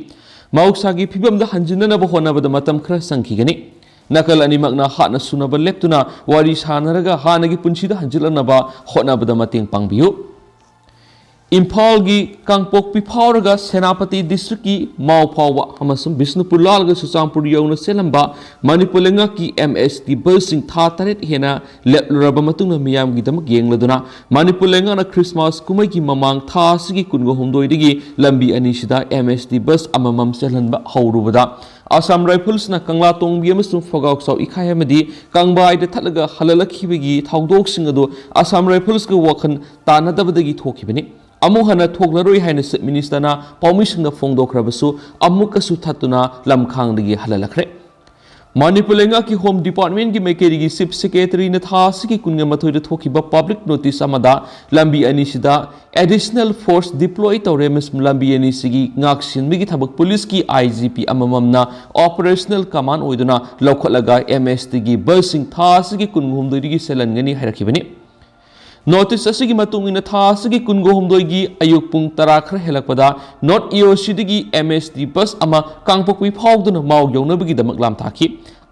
ꯃꯍꯧꯁꯥꯒꯤ ꯐꯤꯕꯝꯗ ꯍꯟꯖꯤꯟꯅꯅꯕ ꯍꯣꯠꯅꯕꯗ ꯃꯇꯝ ꯈꯔ ꯆꯪꯈꯤꯒꯅꯤ꯫ ꯅꯥꯀꯜ ꯑꯅꯤꯃꯛꯅ ꯍꯥꯠꯅ ꯁꯨꯅꯕ ꯂꯦꯞꯇꯨꯅ ꯋꯥꯔꯤ ꯁꯥꯟꯅꯔꯒ ꯍꯥꯟꯅꯒꯤ ꯄꯨꯟꯁꯤꯗ ꯍꯟꯖꯤꯜꯂꯛꯅꯕ ꯍꯣꯠꯅꯕꯗ ꯃꯇꯦꯡ ꯄꯥꯡꯕꯤꯌꯨ꯫ ꯏꯝꯐꯥꯜꯒꯤ ꯀꯥꯡꯄꯣꯛꯄꯤ ꯐꯥꯎꯔꯒ ꯁꯦꯅꯥꯄꯇꯤ ꯗꯤꯁꯇ꯭ꯔꯤꯛꯀꯤ ꯃꯥꯎ ꯐꯥꯎꯕ ꯑꯃꯁꯨꯡ ꯕꯤꯁꯅꯨꯄꯨꯔ ꯂꯥꯜꯂꯒ ꯆꯨꯔꯆꯥꯟꯄꯨꯔ ꯌꯧꯅ ꯆꯦꯜꯂꯝꯕ ꯃꯅꯤꯄꯨꯔ ꯂꯩꯉꯥꯛꯀꯤ ꯑꯦꯝ ꯑꯦꯁ ꯇꯤ ꯕꯁꯁꯤꯡ ꯊꯥ ꯇꯔꯦꯠ ꯍꯦꯟꯅ ꯂꯦꯞꯂꯨꯔꯕ ꯃꯇꯨꯡꯗ ꯃꯤꯌꯥꯝꯒꯤꯗꯃꯛ ꯌꯦꯡꯂꯗꯨꯅ ꯃꯅꯤꯄꯨꯔ ꯂꯩꯉꯥꯛꯅ ꯈ꯭ꯔꯤꯁꯃꯥꯁ ꯀꯨꯝꯍꯩꯒꯤ ꯃꯃꯥꯡ ꯊꯥ ꯑꯁꯤꯒꯤ ꯀꯨꯟꯒ ꯍꯨꯝꯗꯣꯏꯗꯒꯤ ꯂꯝꯕꯤ ꯑꯅꯤꯁꯤꯗ ꯑꯦꯝ ꯑꯦꯁ ꯇꯤ ꯕꯁ ꯑꯃꯃꯝ ꯆꯦꯜꯍꯟꯕ ꯍꯧꯔꯨꯕꯗ ꯑꯁꯥꯝ ꯔꯥꯏꯐꯜꯁꯅ ꯀꯪꯂꯥꯇꯣꯡꯕꯤ ꯑꯃꯁꯨꯡ ꯐꯒꯥꯎꯆꯥꯎ ꯏꯈꯥꯏ ꯑꯃꯗꯤ ꯀꯪꯕꯥꯏꯗ ꯊꯠꯂꯒ ꯍꯜꯍꯜꯂꯛꯈꯤꯕꯒꯤ ꯊꯧꯗꯣꯛꯁꯤꯡ ꯑꯗꯨ ꯑꯁꯥꯝ ꯔꯥꯏꯐꯜꯁꯀ ꯋꯥꯈꯜ ꯇꯥꯟꯅꯗꯕꯗꯒꯤ ꯊꯣꯛꯈꯤꯕꯅꯤ꯫ ꯑꯃꯨꯛ ꯍꯟꯅ ꯊꯣꯛꯂꯔꯣꯏ ꯍꯥꯏꯅ Chief Minister ꯅ ꯄꯥꯎꯃꯤꯁꯤꯡꯗ ꯐꯣꯡꯗꯣꯛꯈ꯭ꯔꯕꯁꯨ, ꯑꯃꯨꯛꯀꯁꯨ ꯊꯠꯇꯨꯅ ꯂꯝꯈꯥꯡꯗꯒꯤ ꯍꯜꯍꯜꯂꯛꯈ꯭ꯔꯦ꯫ ꯃꯅꯤꯄꯨꯔ ꯂꯩꯉꯥꯛꯀꯤ Home Department ꯀꯤ ꯃꯥꯏꯀꯩꯗꯒꯤ Chief Secretary ꯅ ꯊꯥ ꯑꯁꯤꯒꯤ ꯀꯨꯟꯒ ꯃꯥꯊꯣꯏꯗ ꯊꯣꯛꯈꯤꯕ public notice ꯑꯃꯗ ꯂꯝꯕꯤ ꯑꯅꯤꯁꯤꯗ additional force deploy ꯇꯧꯔꯦ ꯑꯃꯁꯨꯡ ꯂꯝꯕꯤ ꯑꯅꯤꯁꯤꯒꯤ ꯉꯥꯛ ꯁꯦꯟꯕꯒꯤ ꯊꯕꯛ police ꯀꯤ I G P ꯑꯃꯃꯝꯅ operational command ꯑꯣꯏꯗꯨꯅ ꯂꯧꯈꯠꯂꯒ M S T ꯒꯤ bus ꯁꯤꯡ ꯊꯥ ꯑꯁꯤꯒꯤ ꯀꯨꯟꯍꯨꯝꯗꯣꯏꯗꯒꯤ ꯆꯦꯜꯍꯟꯒꯅꯤ ꯍꯥꯏꯔꯛꯈꯤꯕꯅꯤ꯫ Notice ꯑꯁꯤꯒꯤ ꯃꯇꯨꯡ ꯏꯟꯅ ꯊꯥ ꯑꯁꯤꯒꯤ ꯀꯨꯟꯍꯨꯝꯗꯣꯏꯒꯤ ꯑꯌꯨꯛ ꯄꯨꯡ ꯇꯔꯥ ꯈꯔ ꯍꯦꯜꯂꯛꯄꯗ North E O C ꯗꯒꯤ M S T bus ꯑꯃ ꯀꯥꯡꯄꯣꯛꯄꯤ ꯐꯥꯎꯗꯨꯅ ꯃꯥꯎ ꯌꯧꯅꯕꯒꯤꯗꯃꯛ ꯂꯥꯝꯊꯥꯈꯤ꯫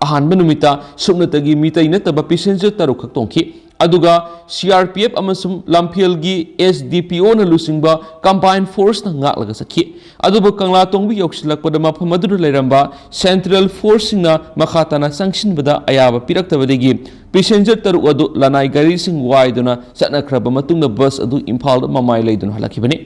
ꯑꯍꯥꯟꯕ ꯅꯨꯃꯤꯠꯇ ꯁꯨꯞꯅꯇꯒꯤ ꯃꯤꯇꯩ ꯅꯠꯇꯕ passenger ꯇꯔꯨꯛ ꯈꯛ ꯇꯣꯡꯈꯤ꯫ ꯑꯗꯨꯒ C R P F ꯑꯃꯁꯨꯡ ꯂꯝꯐꯦꯜꯒꯤ S D P O ꯅ ꯂꯨꯆꯤꯡꯕ combined force ꯅ ꯉꯥꯛꯂꯒ ꯆꯠꯈꯤ꯫ ꯑꯗꯨꯕꯨ ꯀꯪꯂꯥ ꯇꯣꯡꯕ ꯌꯧꯁꯤꯜꯂꯛꯄꯗ ꯃꯐꯝ ꯑꯗꯨꯗ ꯂꯩꯔꯝꯕ central force ꯁꯤꯡꯅ ꯃꯈꯥ ꯇꯥꯅ ꯆꯪꯁꯤꯟꯕꯗ ꯑꯌꯥꯕ ꯄꯤꯔꯛꯇꯕꯗꯒꯤ passenger ꯇꯔꯨꯛ ꯑꯗꯨ ꯂꯅꯥꯏ ꯒꯥꯔꯤꯁꯤꯡ ꯋꯥꯏꯗꯨꯅ ꯆꯠꯅꯈ꯭ꯔꯕ ꯃꯇꯨꯡꯗ bus ꯑꯗꯨ ꯏꯝꯐꯥꯜꯗ ꯃꯃꯥꯏ ꯂꯩꯗꯨꯅ ꯍꯜꯂꯛꯈꯤꯕꯅꯤ꯫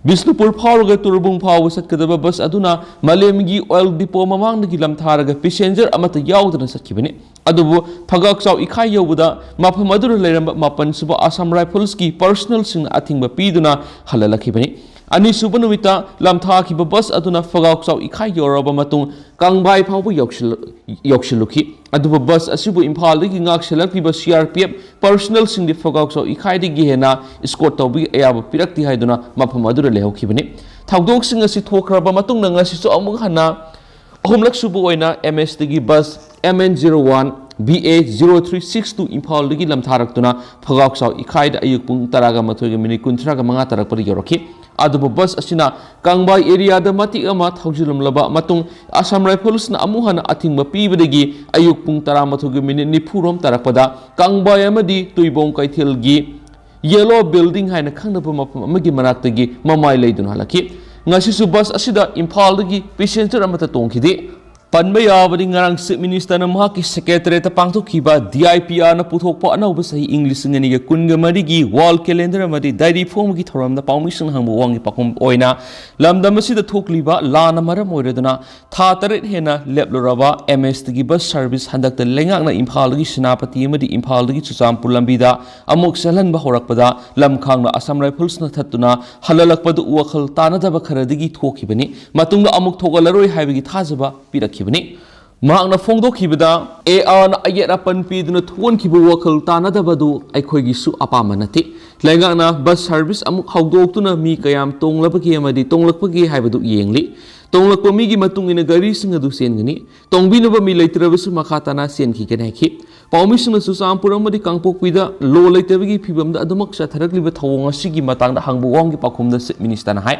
ꯕꯤꯁꯅꯨꯄꯨꯔ ꯐꯥꯎꯔꯒ ꯇꯨꯔꯕꯨꯡ ꯐꯥꯎꯕ ꯆꯠꯀꯗꯕ bus ꯑꯗꯨꯅ ꯃꯥꯂꯦꯝꯒꯤ oil depot ꯃꯃꯥꯡꯗꯒꯤ ꯂꯝꯊꯥꯔꯒ passenger ꯑꯃꯠꯇ ꯌꯥꯎꯗꯅ ꯆꯠꯈꯤꯕꯅꯤ꯫ ꯑꯗꯨꯕꯨ ꯐꯒꯥꯎꯆꯥꯎ ꯏꯈꯥꯏ ꯌꯧꯕꯗ ꯃꯐꯝ ꯑꯗꯨꯗ ꯂꯩꯔꯝꯕ ꯃꯥꯄꯟ ꯁꯨꯕ Assam Rifles ꯀꯤ personnel ꯁꯤꯡꯅ ꯑꯊꯤꯡꯕ ꯄꯤꯗꯨꯅ ꯍꯜꯍꯜꯂꯛꯈꯤꯕꯅꯤ꯫ ꯑꯅꯤꯁꯨꯕ ꯅꯨꯃꯤꯠꯇ ꯂꯝꯊꯥꯈꯤꯕ bus ꯑꯗꯨꯅ ꯐꯒꯥꯎꯆꯥꯎ ꯏꯈꯥꯏ ꯌꯧꯔꯕ ꯃꯇꯨꯡ ꯀꯪꯕꯥꯏ ꯐꯥꯎꯕ ꯌꯧꯁꯤꯜ-, ꯌꯧꯁꯤꯜꯂꯨꯈꯤ꯫ ꯑꯗꯨꯕꯨ bus ꯑꯁꯤꯕꯨ ꯏꯝꯐꯥꯜꯗꯒꯤ ꯉꯥꯛ ꯁꯦꯜꯂꯛꯂꯤꯕ C R P F personnel ꯁꯤꯡꯗꯤ ꯐꯒꯥꯎꯆꯥꯎ ꯏꯈꯥꯏꯗꯒꯤ ꯍꯦꯟꯅ escort ꯇꯧꯕꯒꯤ ꯑꯌꯥꯕ ꯄꯤꯔꯛꯇꯦ ꯍꯥꯏꯗꯨꯅ ꯃꯐꯝ ꯑꯗꯨꯗ ꯂꯩꯍꯧꯈꯤꯕꯅꯤ꯫ ꯊꯧꯗꯣꯛꯁꯤꯡ ꯑꯁꯤ ꯊꯣꯛꯈ꯭ꯔꯕ ꯃꯇꯨꯡꯗ ꯉꯁꯤꯁꯨ ꯑꯃꯨꯛ ꯍꯟꯅ ꯑꯍꯨꯝꯂꯛ ꯁꯨꯕ ꯑꯣꯏꯅ M S T ꯒꯤ bus M N zero one B A zero three six two ꯏꯝꯐꯥꯜꯗꯒꯤ ꯂꯝꯊꯥꯔꯛꯇꯨꯅ ꯐꯒꯥꯎꯆꯥꯎ ꯏꯈꯥꯏꯗ ꯑꯌꯨꯛ ꯄꯨꯡ ꯇꯔꯥꯒ ꯃꯥꯊꯣꯏꯒ minute ꯀꯨꯟꯊ꯭ꯔꯥꯒ ꯃꯉꯥ ꯇꯥꯔꯛꯄꯗ ꯌꯧꯔꯛꯈꯤ꯫ ꯑꯗꯨꯕꯨ bus ꯑꯁꯤꯅ ꯀꯪꯕꯥꯏ area ꯗ ꯃꯇꯦꯛ ꯑꯃ ꯊꯧꯖꯤꯜꯂꯝꯂꯕ ꯃꯇꯨꯡ Assam Rifles ꯅ ꯑꯃꯨꯛ ꯍꯟꯅ ꯑꯊꯤꯡꯕ ꯄꯤꯕꯗꯒꯤ ꯑꯌꯨꯛ ꯄꯨꯡ ꯇꯔꯥꯃꯥꯊꯣꯏꯒꯤ minute ꯅꯤꯐꯨ ꯔꯣꯝ ꯇꯥꯔꯛꯄꯗ ꯀꯪꯕꯥꯏ ꯑꯃꯗꯤ ꯇꯨꯏꯕꯣꯡ ꯀꯩꯊꯦꯜꯒꯤ Yellow Building ꯍꯥꯏꯅ ꯈꯪꯅꯕ ꯃꯐꯝ ꯑꯃꯒꯤ ꯃꯅꯥꯛꯇꯒꯤ ꯃꯃꯥꯏ ꯂꯩꯗꯨꯅ ꯍꯜꯂꯛꯈꯤ꯫ ꯉꯁꯤꯁꯨ bus ꯑꯁꯤꯗ ꯏꯝꯐꯥꯜꯗꯒꯤ passenger ꯑꯃꯠꯇ ꯇꯣꯡꯈꯤꯗꯦ꯫ ꯄꯟꯕ ꯌꯥꯕꯗꯤ, ꯉꯔꯥꯡ Chief Minister ꯅ ꯃꯍꯥꯛꯀꯤ Secretariat ꯇ ꯄꯥꯡꯊꯣꯛꯈꯤꯕ D I P R ꯅ ꯄꯨꯊꯣꯛꯄ ꯑꯅꯧꯕ ꯆꯍꯤ ꯏꯪ ꯂꯤꯁꯤꯡ ꯑꯅꯤꯒ ꯀꯨꯟꯒ ꯃꯔꯤꯒꯤ Wall Calendar ꯑꯃꯗꯤ diary ꯐꯣꯡꯕꯒꯤ ꯊꯧꯔꯝꯗ ꯄꯥꯎꯃꯤꯁꯤꯡꯅ ꯍꯪꯕ ꯋꯥꯍꯪꯒꯤ ꯄꯥꯎꯈꯨꯝ ꯑꯣꯏꯅ, ꯂꯝꯗꯝ ꯑꯁꯤꯗ ꯊꯣꯛꯂꯤꯕ ꯂꯥꯟꯅ ꯃꯔꯝ ꯑꯣꯏꯔꯗꯨꯅ ꯊꯥ ꯇꯔꯦꯠ ꯍꯦꯟꯅ ꯂꯦꯞꯂꯨꯔꯕ M S T ꯒꯤ bus service ꯍꯟꯗꯛꯇ ꯂꯩꯉꯥꯛꯅ ꯏꯝꯐꯥꯜꯗꯒꯤ ꯁꯦꯅꯥꯄꯇꯤ ꯑꯃꯗꯤ ꯏꯝꯐꯥꯜꯗꯒꯤ ꯆꯨꯔꯆꯥꯟꯄꯨꯔ ꯂꯝꯕꯤꯗ ꯑꯃꯨꯛ ꯆꯦꯜꯍꯟꯕ ꯍꯧꯔꯛꯄꯗ, ꯂꯝꯈꯥꯡꯅ Assam Rifles ꯅ ꯊꯠꯇꯨꯅ ꯍꯜꯂꯛꯄꯗ ꯋꯥꯈꯜ ꯇꯥꯅꯗꯕ ꯈꯔꯗꯒꯤ ꯊꯣꯛꯈꯤꯕꯅꯤ꯫ ꯃꯇꯨꯡꯗ ꯑꯃꯨꯛ ꯊꯣꯛꯍꯜꯂꯔꯣꯏ ꯍꯥꯏꯕꯒꯤ ꯊꯥꯖꯕ ꯄꯤꯔꯛꯈꯤꯕꯅꯤ꯫ ꯃꯍꯥꯛꯅ ꯐꯣꯡꯗꯣꯛꯈꯤꯕꯗ, A R ꯅ ꯑꯌꯦꯠ ꯑꯄꯟ ꯄꯤꯗꯨꯅ ꯊꯣꯛꯍꯟꯈꯤꯕ ꯋꯥꯈꯜ ꯇꯥꯅꯗꯕꯗꯨ ꯑꯩꯈꯣꯏꯒꯤꯁꯨ ꯑꯄꯥꯝꯕ ꯅꯠꯇꯦ꯫ ꯂꯩꯉꯥꯛꯅ bus service ꯑꯃꯨꯛ ꯍꯧꯗꯣꯛꯇꯨꯅ ꯃꯤ ꯀꯌꯥꯝ ꯇꯣꯡꯂꯕꯒꯦ ꯑꯃꯗꯤ ꯇꯣꯡꯂꯛꯄꯒꯦ ꯍꯥꯏꯕꯗꯨ ꯌꯦꯡꯂꯤ꯫ ꯇꯣꯡꯂꯛꯄ ꯃꯤꯒꯤ ꯃꯇꯨꯡ ꯏꯟꯅ ꯒꯥꯔꯤꯁꯤꯡ ꯑꯗꯨ ꯆꯦꯟꯒꯅꯤ꯫ ꯇꯣꯡꯕꯤꯅꯕ ꯃꯤ ꯂꯩꯇ꯭ꯔꯕꯁꯨ ꯃꯈꯥ ꯇꯥꯅ ꯆꯦꯟꯈꯤꯒꯅꯤ ꯍꯥꯏꯈꯤ꯫ ꯄꯥꯎꯃꯤꯁꯤꯡꯅ ꯆꯨꯔꯆꯥꯟꯄꯨꯔ ꯑꯃꯗꯤ ꯀꯥꯡꯄꯣꯛꯄꯤꯗ law ꯂꯩꯇꯕꯒꯤ ꯐꯤꯕꯝꯗ ꯑꯗꯨꯃꯛ ꯆꯠꯊꯔꯛꯂꯤꯕ ꯊꯧꯑꯣꯡ ꯑꯁꯤꯒꯤ ꯃꯇꯥꯡꯗ ꯍꯪꯕ ꯋꯥꯍꯪꯒꯤ ꯄꯥꯎꯈꯨꯝꯗ Chief Minister ꯅ ꯍꯥꯏ,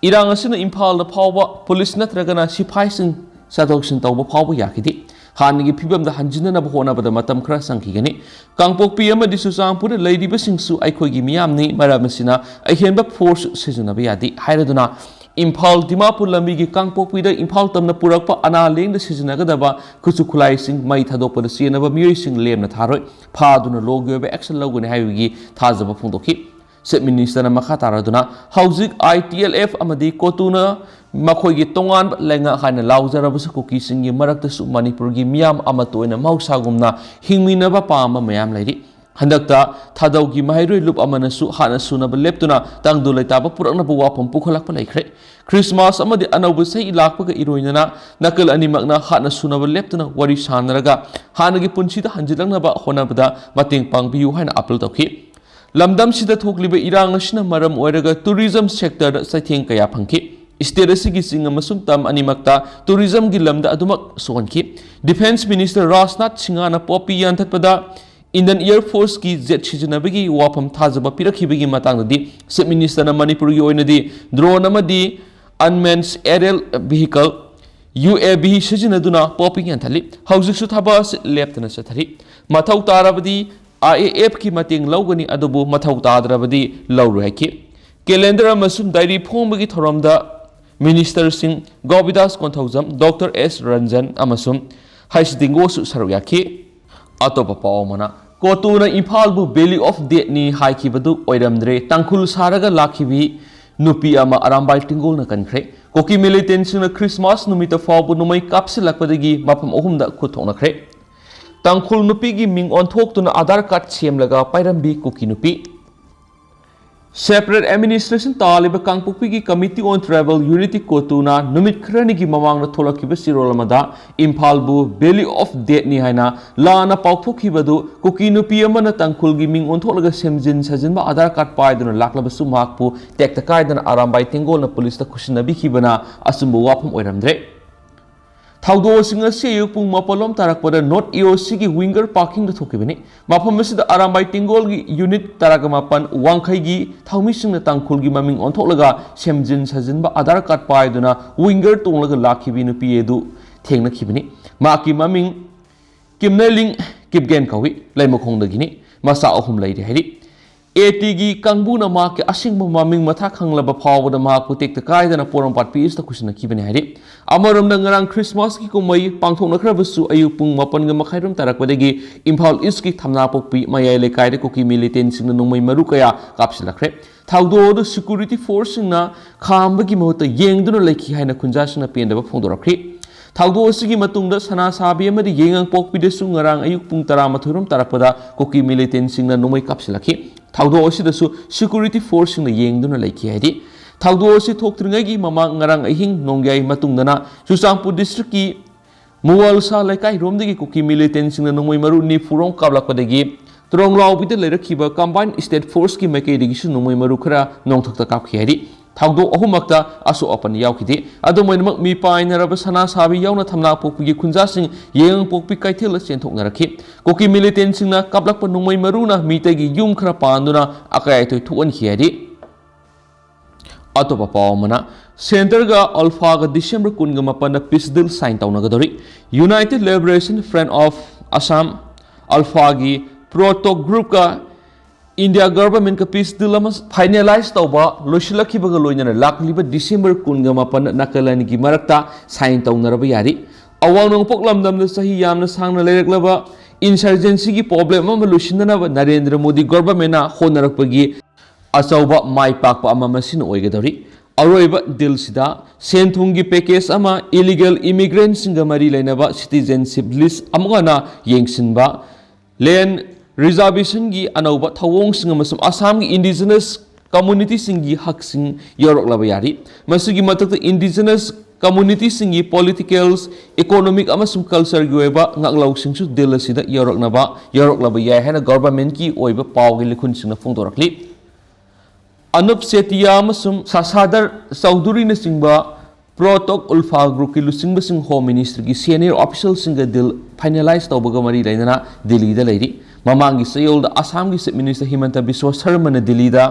ꯏꯔꯥꯡ ꯑꯁꯤꯅ ꯏꯝꯐꯥꯜꯗ ꯐꯥꯎꯕ police ꯅꯠꯇ꯭ꯔꯒꯅ ꯁꯤꯐꯥꯏꯁꯤꯡ ꯆꯠꯊꯣꯛ ꯆꯠꯁꯤꯟ ꯇꯧꯕ ꯐꯥꯎꯕ ꯌꯥꯈꯤꯗꯦ꯫ ꯍꯥꯟꯅꯒꯤ ꯐꯤꯕꯝꯗ ꯍꯟꯖꯤꯟꯅꯅꯕ ꯍꯣꯠꯅꯕꯗ ꯃꯇꯝ ꯈꯔ ꯆꯪꯈꯤꯒꯅꯤ꯫ ꯀꯥꯡꯄꯣꯛꯄꯤ ꯑꯃꯗꯤ ꯆꯨꯔꯆꯥꯟꯄꯨꯔꯗ ꯂꯩꯔꯤꯕꯁꯤꯡꯁꯨ ꯑꯩꯈꯣꯏꯒꯤ ꯃꯤꯌꯥꯝꯅꯤ, ꯃꯔꯝ ꯑꯁꯤꯅ ꯑꯍꯦꯟꯕ force ꯁꯤꯖꯤꯟꯅꯕ ꯌꯥꯗꯦ ꯍꯥꯏꯔꯗꯨꯅ, ꯏꯝꯐꯥꯜ ꯗꯤꯃꯥꯄꯨꯔ ꯂꯝꯕꯤꯒꯤ ꯀꯥꯡꯄꯣꯛꯄꯤꯗ ꯏꯝꯐꯥꯜ ꯇꯝꯅ ꯄꯨꯔꯛꯄ ꯑꯅꯥ ꯂꯥꯌꯦꯡꯗ ꯁꯤꯖꯤꯟꯅꯒꯗꯕ ꯈꯨꯠꯁꯨ ꯈꯨꯠꯂꯥꯏꯁꯤꯡ, ꯃꯩ ꯊꯥꯗꯣꯛꯄꯗ ꯁꯤꯖꯤꯟꯅꯕ ꯃꯤꯑꯣꯏꯁꯤꯡ ꯂꯦꯝꯅ ꯊꯥꯔꯣꯏ꯫ ꯐꯥꯗꯨꯅ law ꯒꯤ ꯑꯣꯏꯕ action ꯂꯧꯒꯅꯤ ꯍꯥꯏꯕꯒꯤ ꯊꯥꯖꯕ ꯐꯣꯡꯗꯣꯛꯈꯤ꯫ Chief Minister ꯅ ꯃꯈꯥ ꯇꯥꯔꯗꯨꯅ, ꯍꯧꯖꯤꯛ I T L F ꯑꯃꯗꯤ COTU ꯅ ꯃꯈꯣꯏꯒꯤ ꯇꯣꯉꯥꯟꯕ ꯂꯩꯉꯥꯛ ꯍꯥꯏꯅ ꯂꯥꯎꯖꯔꯕꯁꯨ, ꯀꯨꯀꯤꯁꯤꯡꯒꯤ ꯃꯔꯛꯇꯁꯨ ꯃꯅꯤꯄꯨꯔꯒꯤ ꯃꯤꯌꯥꯝ ꯑꯃꯠꯇ ꯑꯣꯏꯅ ꯃꯍꯧꯁꯥꯒꯨꯝꯅ ꯍꯤꯡꯃꯤꯟꯅꯕ ꯄꯥꯝꯕ ꯃꯌꯥꯝ ꯂꯩꯔꯤ꯫ ꯍꯟꯗꯛꯇ ꯊꯥꯗꯧꯒꯤ ꯃꯍꯩꯔꯣꯏ ꯂꯨꯞ ꯑꯃꯅꯁꯨ ꯍꯥꯠꯅ ꯁꯨꯅꯕ ꯂꯦꯞꯇꯨꯅ ꯇꯪꯗꯨ ꯂꯩꯇꯥꯕ ꯄꯨꯔꯛꯅꯕ ꯋꯥꯐꯝ ꯄꯨꯈꯠꯂꯛꯄ ꯂꯩꯈ꯭ꯔꯦ꯫ Christmas ꯑꯃꯗꯤ ꯑꯅꯧꯕ ꯆꯍꯤ ꯂꯥꯛꯄꯒ ꯏꯔꯣꯏꯅꯅ ꯅꯥꯀꯜ ꯑꯅꯤꯃꯛꯅ ꯍꯥꯠꯅ ꯁꯨꯅꯕ ꯂꯦꯞꯇꯨꯅ ꯋꯥꯔꯤ ꯁꯥꯅꯔꯒ ꯍꯥꯟꯅꯒꯤ ꯄꯨꯟꯁꯤꯗ ꯍꯟꯖꯤꯜꯂꯛꯅꯕ ꯍꯣꯠꯅꯕꯗ ꯃꯇꯦꯡ ꯄꯥꯡꯕꯤꯌꯨ ꯍꯥꯏꯅ appeal ꯇꯧꯈꯤ꯫ ꯂꯝꯗꯝꯁꯤꯗ ꯊꯣꯛꯂꯤꯕ ꯏꯔꯥꯡ ꯑꯁꯤꯅ ꯃꯔꯝ ꯑꯣꯏꯔꯒ tourism sector ꯗ ꯆꯩꯊꯦꯡ ꯀꯌꯥ ꯐꯪꯈꯤ꯫ State ꯑꯁꯤꯒꯤ ꯆꯤꯡ ꯑꯃꯁꯨꯡ ꯇꯝ ꯑꯅꯤꯃꯛꯇ tourism ꯒꯤ ꯂꯝꯗ ꯑꯗꯨꯃꯛ ꯁꯣꯛꯍꯟꯈꯤ꯫ Defence Minister ꯔꯥꯖꯅꯥꯊ ꯁꯤꯡꯍꯅ ꯄꯣꯄꯤ ꯌꯥꯟꯊꯠꯄꯗ Indian Air Force ꯀꯤ jet ꯁꯤꯖꯤꯟꯅꯕꯒꯤ ꯋꯥꯐꯝ ꯊꯥꯖꯕ ꯄꯤꯔꯛꯈꯤꯕꯒꯤ ꯃꯇꯥꯡꯗꯗꯤ Chief Minister ꯅ ꯃꯅꯤꯄꯨꯔꯒꯤ ꯑꯣꯏꯅꯗꯤ drone ꯑꯃꯗꯤ unmanned aerial vehicle, U A V, ꯁꯤꯖꯤꯟꯅꯗꯨꯅ ꯄꯣꯄꯤ ꯌꯥꯟꯊꯠꯂꯤ꯫ ꯍꯧꯖꯤꯛꯁꯨ ꯊꯕꯛ ꯑꯁꯤ ꯂꯦꯞꯇꯅ ꯆꯠꯊꯔꯤ꯫ ꯃꯊꯧ ꯇꯥꯔꯕꯗꯤ I A F ꯀꯤ ꯃꯇꯦꯡ ꯂꯧꯒꯅꯤ, ꯑꯗꯨꯕꯨ ꯃꯊꯧ ꯇꯥꯗ꯭ꯔꯕꯗꯤ ꯂꯧꯔꯣꯏ ꯍꯥꯏꯈꯤ꯫ Calendar ꯑꯃꯁꯨꯡ diary ꯐꯣꯡꯕꯒꯤ ꯊꯧꯔꯝꯗ ꯃꯤꯅꯤꯁꯇꯔꯁꯤꯡ ꯒꯣꯕꯤꯗꯥꯁ ꯀꯣꯟꯊꯧꯖꯝ, ꯗꯣꯛꯇꯔ ꯑꯦꯁ ꯔꯟꯖꯟ ꯑꯃꯁꯨꯡ ꯍꯩꯁ ꯗꯤꯡꯒꯣꯁꯨ ꯁꯔꯨꯛ ꯌꯥꯈꯤ꯫ ꯑꯇꯣꯞꯄ ꯄꯥꯎ ꯑꯃꯅ, ꯀꯣꯇꯨꯅ ꯏꯝꯐꯥꯜꯕꯨ Valley of Deathꯅꯤ ꯍꯥꯏꯈꯤꯕꯗꯨ ꯑꯣꯏꯔꯝꯗ꯭ꯔꯦ, ꯇꯥꯡꯈꯨꯜ ꯁꯥꯔꯒ ꯂꯥꯛꯈꯤꯕꯤ ꯅꯨꯄꯤ ꯑꯃ ꯑꯔꯥꯝꯕꯥꯏ ꯇꯦꯡꯒꯣꯜꯅ ꯀꯟꯈ꯭ꯔꯦ꯫ ꯀꯨꯀꯤ ꯃꯤꯂꯤꯇꯦꯟꯁꯤꯡꯅ ꯈ꯭ꯔꯤꯁꯃꯥꯁ ꯅꯨꯃꯤꯠꯇ ꯐꯥꯎꯕ ꯅꯣꯡꯃꯩ ꯀꯥꯞꯁꯤꯜꯂꯛꯄꯗꯒꯤ ꯃꯐꯝ ꯑꯍꯨꯝꯗ ꯈꯨꯠ ꯊꯣꯛꯅꯈ꯭ꯔꯦ꯫ ꯇꯥꯡꯈꯨꯜ ꯅꯨꯄꯤꯒꯤ ꯃꯤꯡ ꯑꯣꯟꯊꯣꯛꯇꯨꯅ ꯑꯥꯙꯥꯔ ꯀꯥꯔꯗ ꯁꯦꯝꯂꯒ ꯄꯥꯏꯔꯝꯕꯤ ꯀꯨꯀꯤ ꯅꯨꯄꯤ꯫ Separate administration ꯇꯥꯜꯂꯤꯕ ꯀꯥꯡꯄꯣꯛꯄꯤꯒꯤ Committee on Tribal Unity ꯀꯣꯇꯨꯅ ꯅꯨꯃꯤꯠ ꯈꯔꯅꯤꯒꯤ ꯃꯃꯥꯡꯗ ꯊꯣꯛꯂꯛꯈꯤꯕ ꯆꯦꯔꯣꯜ ꯑꯃꯗ ꯏꯝꯐꯥꯜꯕꯨ Valley of Deathꯅꯤ ꯍꯥꯏꯅ ꯂꯥꯟꯅ ꯄꯥꯎꯊꯣꯛꯈꯤꯕꯗꯨ ꯀꯨꯀꯤ ꯅꯨꯄꯤ ꯑꯃꯅ ꯇꯥꯡꯈꯨꯜꯒꯤ ꯃꯤꯡ ꯑꯣꯟꯊꯣꯛꯂꯒ ꯁꯦꯝꯖꯤꯟ ꯁꯥꯖꯤꯟꯕ ꯑꯥꯙꯥꯔ ꯀꯥꯔꯗ ꯄꯥꯏꯗꯨꯅ ꯂꯥꯛꯂꯕꯁꯨ ꯃꯍꯥꯛꯄꯨ ꯇꯦꯛꯇ ꯀꯥꯏꯗꯅ ꯑꯔꯥꯝꯕꯥꯏ ꯇꯦꯡꯒꯣꯜꯅ ꯄꯨꯂꯤꯁꯇ ꯈꯨꯠꯁꯤꯟꯅꯕꯤꯈꯤꯕꯅ ꯑꯆꯨꯝꯕ ꯋꯥꯐꯝ ꯑꯣꯏꯔꯝꯗ꯭ꯔꯦ꯫ ꯊꯧꯗꯣꯛ ꯑꯁꯤ ꯉꯁꯤ ꯑꯌꯨꯛ ꯄꯨꯡ ꯃꯥꯄꯜ ꯂꯣꯝ ꯇꯥꯔꯛꯄꯗ North E O Cꯒꯤ Winger Parkingꯗ ꯊꯣꯛꯈꯤꯕꯅꯤ꯫ ꯃꯐꯝ ꯑꯁꯤꯗ ꯑꯔꯥꯝꯕꯥꯏ ꯇꯦꯡꯒꯣꯜꯒꯤ ꯌꯨꯅꯤꯠ ꯇꯔꯥꯒ ꯃꯥꯄꯟ ꯋꯥꯡꯈꯩꯒꯤ ꯊꯧꯃꯤꯁꯤꯡꯅ ꯇꯥꯡꯈꯨꯜꯒꯤ ꯃꯃꯤꯡ ꯑꯣꯟꯊꯣꯛꯂꯒ ꯁꯦꯝꯖꯤꯟ ꯁꯥꯖꯤꯟꯕ ꯑꯥꯙꯥꯔ ꯀꯥꯔꯗ ꯄꯥꯏꯗꯨꯅ ꯋꯤꯡꯒꯔ ꯇꯣꯡꯂꯒ ꯂꯥꯛꯈꯤꯕꯤ ꯅꯨꯄꯤ ꯑꯗꯨ ꯊꯦꯡꯅꯈꯤꯕꯅꯤ꯫ ꯃꯍꯥꯛꯀꯤ ꯃꯃꯤꯡ ꯀꯤꯝꯅꯦꯂꯤꯡ ꯀꯤꯞꯒꯦꯟ ꯀꯧꯏ꯫ ꯂꯩꯃꯈꯣꯡꯗꯒꯤꯅꯤ꯫ ꯃꯆꯥ ꯑꯍꯨꯝ ꯂꯩꯔꯤ ꯍꯥꯏꯔꯤ꯫ ꯑꯦ ꯇꯤꯒꯤ ꯀꯥꯡꯕꯨꯅ ꯃꯍꯥꯛꯀꯤ ꯑꯁꯦꯡꯕ ꯃꯃꯤꯡ ꯃꯊꯥ ꯈꯪꯂꯕ ꯐꯥꯎꯕꯗ ꯃꯍꯥꯛꯄꯨ ꯇꯦꯛꯇ ꯀꯥꯏꯗꯅ ꯄꯣꯔꯣꯝꯄꯥꯠ ꯄꯤ ꯑꯦꯁꯇ ꯈꯨꯠꯁꯤꯟꯅꯈꯤꯕꯅꯤ ꯍꯥꯏꯔꯤ꯫ ꯑꯃꯔꯣꯝꯗ ꯉꯔꯥꯡ ꯈ꯭ꯔꯤꯁꯃꯥꯁꯀꯤ ꯀꯨꯝꯍꯩ ꯄꯥꯡꯊꯣꯛꯅꯈ꯭ꯔꯕꯁꯨ ꯑꯌꯨꯛ ꯄꯨꯡ ꯃꯥꯄꯟꯒ ꯃꯈꯥꯏꯔꯣꯝ ꯇꯥꯔꯛꯄꯗꯒꯤ ꯏꯝꯐꯥꯜ ꯏꯁꯀꯤ ꯊꯝꯅꯥꯄꯣꯛꯄꯤ ꯃꯌꯥꯏ ꯂꯩꯀꯥꯏꯗ ꯀꯨꯀꯤ ꯃꯤꯂꯤꯇꯦꯟꯁꯤꯡꯅ ꯅꯣꯡꯃꯩ ꯃꯔꯨ ꯀꯌꯥ ꯀꯥꯞꯁꯤꯜꯂꯛꯈ꯭ꯔꯦ꯫ ꯊꯧꯗꯣꯛ ꯑꯗꯨ ꯁꯦꯀ꯭ꯌꯨꯔꯤꯇꯤ ꯐꯣꯔꯁꯁꯤꯡꯅ ꯈꯥꯝꯕꯒꯤ ꯃꯍꯨꯠꯇ ꯌꯦꯡꯗꯨꯅ ꯂꯩꯈꯤ ꯍꯥꯏꯅ ꯈꯨꯟꯖꯥꯁꯤꯡꯅ ꯄꯦꯟꯗꯕ ꯐꯣꯡꯗꯣꯔꯛꯈꯤ꯫ ꯊꯧꯗꯣꯛ ꯑꯁꯤꯒꯤ ꯃꯇꯨꯡꯗ ꯁꯅꯥꯁꯥꯕꯤ ꯑꯃꯗꯤ ꯌꯦꯉꯥꯡꯄꯣꯛꯄꯤꯗꯁꯨ ꯉꯔꯥꯡ ꯑꯌꯨꯛ ꯄꯨꯡ ꯇꯔꯥꯃꯥꯊꯣꯏꯔꯣꯝ ꯇꯥꯔꯛꯄꯗ ꯀꯨꯀꯤ ꯃꯤꯂꯤꯇꯦꯟꯁꯤꯡꯅ ꯅꯣꯡꯃꯩ ꯀꯥꯞꯁꯤꯜꯂꯛꯈꯤ꯫ ꯊꯧꯗꯣꯛ ꯑꯁꯤꯗꯁꯨ ꯁꯦꯀ꯭ꯌꯨꯔꯤꯇꯤ ꯐꯣꯔꯁꯁꯤꯡꯅ ꯌꯦꯡꯗꯨꯅ ꯂꯩꯈꯤ ꯍꯥꯏꯔꯤ꯫ ꯊꯧꯗꯣꯛ ꯑꯁꯤ ꯊꯣꯛꯇ꯭ꯔꯤꯉꯩꯒꯤ ꯃꯃꯥꯡ ꯉꯔꯥꯡ ꯑꯍꯤꯡ ꯅꯣꯡꯌꯥꯏ ꯃꯇꯨꯡꯗꯅ ꯆꯨꯔꯆꯥꯟꯄꯨꯔ ꯗꯤꯁꯇ꯭ꯔꯤꯛꯀꯤ ꯃꯨꯋꯥꯜꯁꯥ ꯂꯩꯀꯥꯏꯔꯣꯝꯗꯒꯤ ꯀꯨꯀꯤ ꯃꯤꯂꯤꯇꯦꯟꯁꯤꯡꯅ ꯅꯣꯡꯃꯩ ꯃꯔꯨ ꯅꯤꯐꯨꯔꯣꯝ ꯀꯥꯞꯂꯛꯄꯗꯒꯤ ꯇ꯭ꯔꯣꯡꯂꯥꯎꯕꯤꯗ ꯂꯩꯔꯛꯈꯤꯕ ꯀꯝꯕꯥꯏꯟ ꯁ꯭ꯇꯦꯠ ꯐꯣꯔꯁꯀꯤ ꯃꯥꯏꯀꯩꯗꯒꯤꯁꯨ ꯅꯣꯡꯃꯩ ꯃꯔꯨ ꯈꯔ ꯅꯣꯡꯊꯛꯇ ꯀꯥꯞꯈꯤ ꯍꯥꯏꯔꯤ꯫ ꯊꯧꯗꯣꯛ ꯑꯍꯨꯝꯃꯛꯇ ꯑꯁꯣꯛ ꯑꯄꯟ ꯌꯥꯎꯈꯤꯗꯦ꯫ ꯑꯗꯨꯝ ꯑꯣꯏꯅꯃꯛ, ꯃꯤꯄꯥꯏꯅꯔꯕ ꯁꯅꯥꯁꯥꯕꯤ ꯌꯥꯎꯅ ꯊꯝꯅꯥꯄꯣꯛꯄꯤꯒꯤ ꯈꯨꯟꯖꯥꯁꯤꯡ ꯌꯦꯉꯥꯡꯄꯣꯛꯄꯤ ꯀꯩꯊꯦꯜꯗ ꯆꯦꯟꯊꯣꯛꯅꯔꯛꯈꯤ꯫ ꯀꯨꯀꯤ ꯃꯤꯂꯤꯇꯦꯟꯁꯤꯡꯅ ꯀꯥꯞꯂꯛꯄ ꯅꯣꯡꯃꯩ ꯃꯔꯨꯅ ꯃꯤꯇꯩꯒꯤ ꯌꯨꯝ ꯈꯔ ꯄꯥꯟꯗꯨꯅ ꯑꯀꯥꯏ ꯑꯇꯣꯏ ꯊꯣꯛꯍꯟꯈꯤ ꯍꯥꯏꯔꯤ꯫ ꯑꯇꯣꯞꯄ ꯄꯥꯎ ꯑꯃꯅ, ꯁꯦꯟꯇꯔꯒ ꯑꯜꯐꯥꯒ ꯗꯤꯁꯦꯝꯕꯔ ꯀꯨꯟꯒ ꯃꯥꯄꯟꯗ ꯄꯤꯁ ꯗꯤꯜ ꯁꯥꯏꯟ ꯇꯧꯅꯒꯗꯧꯔꯤ꯫ United Liberation Front of Assam, ꯑꯜꯐꯥꯒꯤ ꯄ꯭ꯔꯣꯇꯣ ꯒ꯭ꯔꯨꯞꯀ ꯏꯟꯗꯤꯌꯥ ꯒꯚꯔꯟꯃꯦꯟꯠꯀ ꯄꯤꯁ ꯗꯤꯜ ꯑꯃ ꯐꯥꯏꯅꯦꯂꯥꯏꯖ ꯇꯧꯕ ꯂꯣꯏꯁꯤꯜꯂꯛꯈꯤꯕꯒ ꯂꯣꯏꯅꯅ ꯂꯥꯛꯂꯤꯕ ꯗꯤꯁꯦꯝꯕꯔ ꯀꯨꯟꯒ ꯃꯥꯄꯟꯗ ꯅꯥꯒꯥꯂꯦꯟꯒꯤ ꯃꯔꯛꯇ ꯁꯥꯏꯟ ꯇꯧꯅꯔꯕ ꯌꯥꯔꯤ꯫ ꯑꯋꯥꯡ ꯅꯣꯡꯄꯣꯛ ꯂꯝꯗꯝꯗ ꯆꯍꯤ ꯌꯥꯝꯅ ꯁꯥꯡꯅ ꯂꯩꯔꯛꯂꯕ ꯏꯟꯁꯔꯖꯦꯟꯁꯤꯒꯤ ꯄ꯭ꯔꯣꯕ꯭ꯂꯦꯝ ꯑꯃ ꯂꯣꯏꯁꯤꯟꯅꯅꯕ ꯅꯔꯦꯟꯗ꯭ꯔ ꯃꯣꯗꯤ ꯒꯚꯔꯟꯃꯦꯟꯠꯅ ꯍꯣꯠꯅꯔꯛꯄꯒꯤ ꯑꯆꯧꯕ ꯃꯥꯏ ꯄꯥꯛꯄ ꯑꯃ ꯃꯁꯤꯅ ꯑꯣꯏꯒꯗꯧꯔꯤ꯫ ꯑꯔꯣꯏꯕ ꯗꯤꯜꯁꯤꯗ ꯁꯦꯟ ꯊꯨꯝꯒꯤ ꯄꯦꯀꯦꯖ ꯑꯃ, ꯏꯂꯤꯒꯦꯜ ꯏꯃꯤꯒ꯭ꯔꯦꯟꯠꯁꯤꯡꯒ ꯃꯔꯤ ꯂꯩꯅꯕ ꯁꯤꯇꯤꯖꯦꯟꯁꯤꯞ ꯂꯤꯁ ꯑꯃꯨꯛ ꯍꯟꯅ ꯌꯦꯡꯁꯤꯟꯕ, ꯂꯦꯟ ꯔꯤꯖꯥꯔꯕꯦꯁꯟꯒꯤ ꯑꯅꯧꯕ ꯊꯧꯑꯣꯡꯁꯤꯡ ꯑꯃꯁꯨꯡ ꯑꯁꯥꯝꯒꯤ ꯏꯟꯗꯤꯖꯤꯅꯁ ꯀꯝꯃꯨꯅꯤꯇꯤꯁꯤꯡꯒꯤ ꯍꯛꯁꯤꯡ ꯌꯧꯔꯛꯂꯕ ꯌꯥꯔꯤ꯫ ꯃꯁꯤꯒꯤ ꯃꯊꯛꯇ ꯏꯟꯗꯤꯖꯤꯅꯁ ꯀꯝꯃꯨꯅꯤꯇꯤꯁꯤꯡꯒꯤ ꯄꯣꯂꯤꯇꯤꯀꯦꯜ, ꯏꯀꯣꯅꯣꯃꯤꯛ ꯑꯃꯁꯨꯡ ꯀꯜꯆꯔꯒꯤ ꯑꯣꯏꯕ ꯉꯥꯛꯂꯧꯁꯤꯡꯁꯨ ꯗꯤꯜ ꯑꯁꯤꯗ ꯌꯧꯔꯛꯅꯕ, ꯌꯧꯔꯛꯂꯕ ꯌꯥꯏ ꯍꯥꯏꯅ ꯒꯚꯔꯟꯃꯦꯟꯠꯀꯤ ꯑꯣꯏꯕ ꯄꯥꯎꯒꯤ ꯂꯤꯈꯨꯟꯁꯤꯡꯅ ꯐꯣꯡꯗꯣꯔꯛꯂꯤ꯫ ꯑꯅꯨꯞ ꯁꯦꯇꯤꯌꯥ ꯑꯃꯁꯨꯡ ꯁꯥꯁꯥꯗꯔ ꯆꯧꯙꯨꯔꯤꯅꯆꯤꯡꯕ ꯄ꯭ꯔꯣ ꯇꯣꯛ ꯎꯜꯐꯥ ꯒ꯭ꯔꯨꯞꯀꯤ ꯂꯨꯆꯤꯡꯕꯁꯤꯡ ꯍꯣꯝ ꯃꯤꯅꯤꯁꯇ꯭ꯔꯤꯒꯤ ꯁꯦꯅꯤꯌꯔ ꯑꯣꯐꯤꯁꯤꯌꯦꯜꯁꯤꯡꯒ ꯗꯤꯜ ꯐꯥꯏꯅꯦꯂꯥꯏꯖ ꯇꯧꯕꯒ ꯃꯔꯤ ꯂꯩꯅꯅ ꯗꯤꯜꯂꯤꯗ ꯂꯩꯔꯤ꯫ ꯃꯃꯥꯡꯒꯤ ꯆꯌꯣꯜꯗ ꯑꯁꯥꯝꯒꯤ ꯆꯤꯐ ꯃꯤꯅꯤꯁꯇꯔ ꯍꯤꯃꯟꯇ ꯕꯤꯁ꯭ꯋ ꯁꯔꯃꯅ ꯗꯤꯜꯂꯤꯗ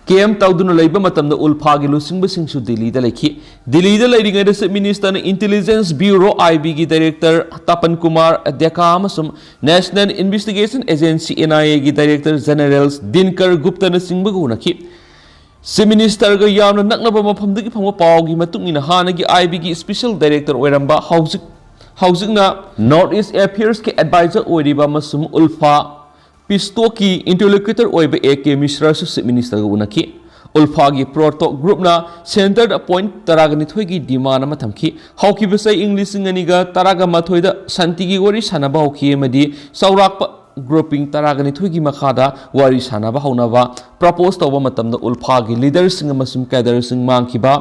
ꯀꯦꯝꯞ ꯇꯧꯗꯨꯅ ꯂꯩꯕ ꯃꯇꯝꯗ ꯎꯜꯐꯥꯒꯤ ꯂꯨꯆꯤꯡꯕꯁꯤꯡꯁꯨ ꯗꯤꯜꯂꯤꯗ ꯂꯩꯈꯤ꯫ ꯗꯤꯜꯂꯤꯗ ꯂꯩꯔꯤꯉꯩꯗ ꯆꯤꯐ ꯃꯤꯅꯤꯁꯇꯔꯅ ꯏꯟꯇꯦꯂꯤꯖꯦꯟꯁ ꯕ꯭ꯌꯨꯔꯣ, ꯑꯥꯏ ꯕꯤꯒꯤ ꯗꯥꯏꯔꯦꯛꯇꯔ ꯇꯄꯟ ꯀꯨꯃꯥꯔ ꯗꯦꯀꯥ ꯑꯃꯁꯨꯡ ꯅꯦꯁꯅꯦꯜ ꯏꯟꯚꯦꯁꯇꯤꯒꯦꯁꯟ ꯑꯦꯖꯦꯟꯁꯤ, ꯑꯦꯟ ꯑꯥꯏ ꯑꯦꯒꯤ ꯗꯥꯏꯔꯦꯛꯇꯔ ꯖꯦꯅꯔꯦꯜ ꯗꯤꯟꯀꯔ ꯒꯨꯞꯇꯅꯆꯤꯡꯕꯒ ꯎꯅꯈꯤ꯫ ꯆꯤꯐ ꯃꯤꯅꯤꯁꯇꯔꯒ ꯌꯥꯝꯅ ꯅꯛꯅꯕ ꯃꯐꯝꯗꯒꯤ ꯐꯪꯕ ꯄꯥꯎꯒꯤ ꯃꯇꯨꯡ ꯏꯟꯅ, ꯍꯥꯟꯅꯒꯤ ꯑꯥꯏ ꯕꯤꯒꯤ ꯁ꯭ꯄꯦꯁꯦꯜ ꯗꯥꯏꯔꯦꯛꯇꯔ ꯑꯣꯏꯔꯝꯕ, ꯍꯧꯖꯤꯛ, ꯍꯧꯖꯤꯛꯅ ꯅꯣꯔꯠ ꯏꯁ ꯑꯦꯐꯤꯌꯔꯁꯀꯤ ꯑꯦꯗꯚꯥꯏꯖꯔ ꯑꯣꯏꯔꯤꯕ ꯑꯃꯁꯨꯡ ꯎꯜꯐꯥ ꯄꯤꯁꯇꯣꯛꯀꯤ ꯏꯟꯇꯔꯂꯣꯀ꯭ꯌꯨꯇꯔ ꯑꯣꯏꯕ ꯑꯦ ꯀꯦ ꯃꯤꯁ꯭ꯔꯥꯁꯨ ꯆꯤꯐ ꯃꯤꯅꯤꯁꯇꯔꯒ ꯎꯅꯈꯤ꯫ ꯎꯜꯐꯥꯒꯤ ꯄ꯭ꯔꯣ ꯇꯣꯛ ꯒ꯭ꯔꯨꯞꯅ ꯁꯦꯟꯇꯔꯗ ꯄꯣꯏꯟꯠ ꯇꯔꯥꯒ ꯅꯤꯊꯣꯏꯒꯤ ꯗꯤꯃꯥꯟ ꯑꯃ ꯊꯝꯈꯤ꯫ ꯍꯧꯈꯤꯕ ꯆꯍꯤ ꯏꯪ ꯂꯤꯁꯤꯡ ꯑꯅꯤꯒ ꯇꯔꯥꯒ ꯃꯥꯊꯣꯏꯗ ꯁꯥꯟꯇꯤꯒꯤ ꯋꯥꯔꯤ ꯁꯥꯟꯅꯕ ꯍꯧꯈꯤ ꯑꯃꯗꯤ ꯆꯥꯎꯔꯥꯛꯄ ꯒ꯭ꯔꯨꯞꯄꯤꯡ ꯇꯔꯥꯒ ꯅꯤꯊꯣꯏꯒꯤ ꯃꯈꯥꯗ ꯋꯥꯔꯤ ꯁꯥꯟꯅꯕ ꯍꯧꯅꯕ ꯄ꯭ꯔꯄꯣꯖ ꯇꯧꯕ ꯃꯇꯝꯗ ꯎꯜꯐꯥꯒꯤ ꯂꯤꯗꯔꯁꯤꯡ ꯑꯃꯁꯨꯡ ꯀꯦꯗꯔꯁꯤꯡ ꯃꯥꯡꯈꯤꯕ꯫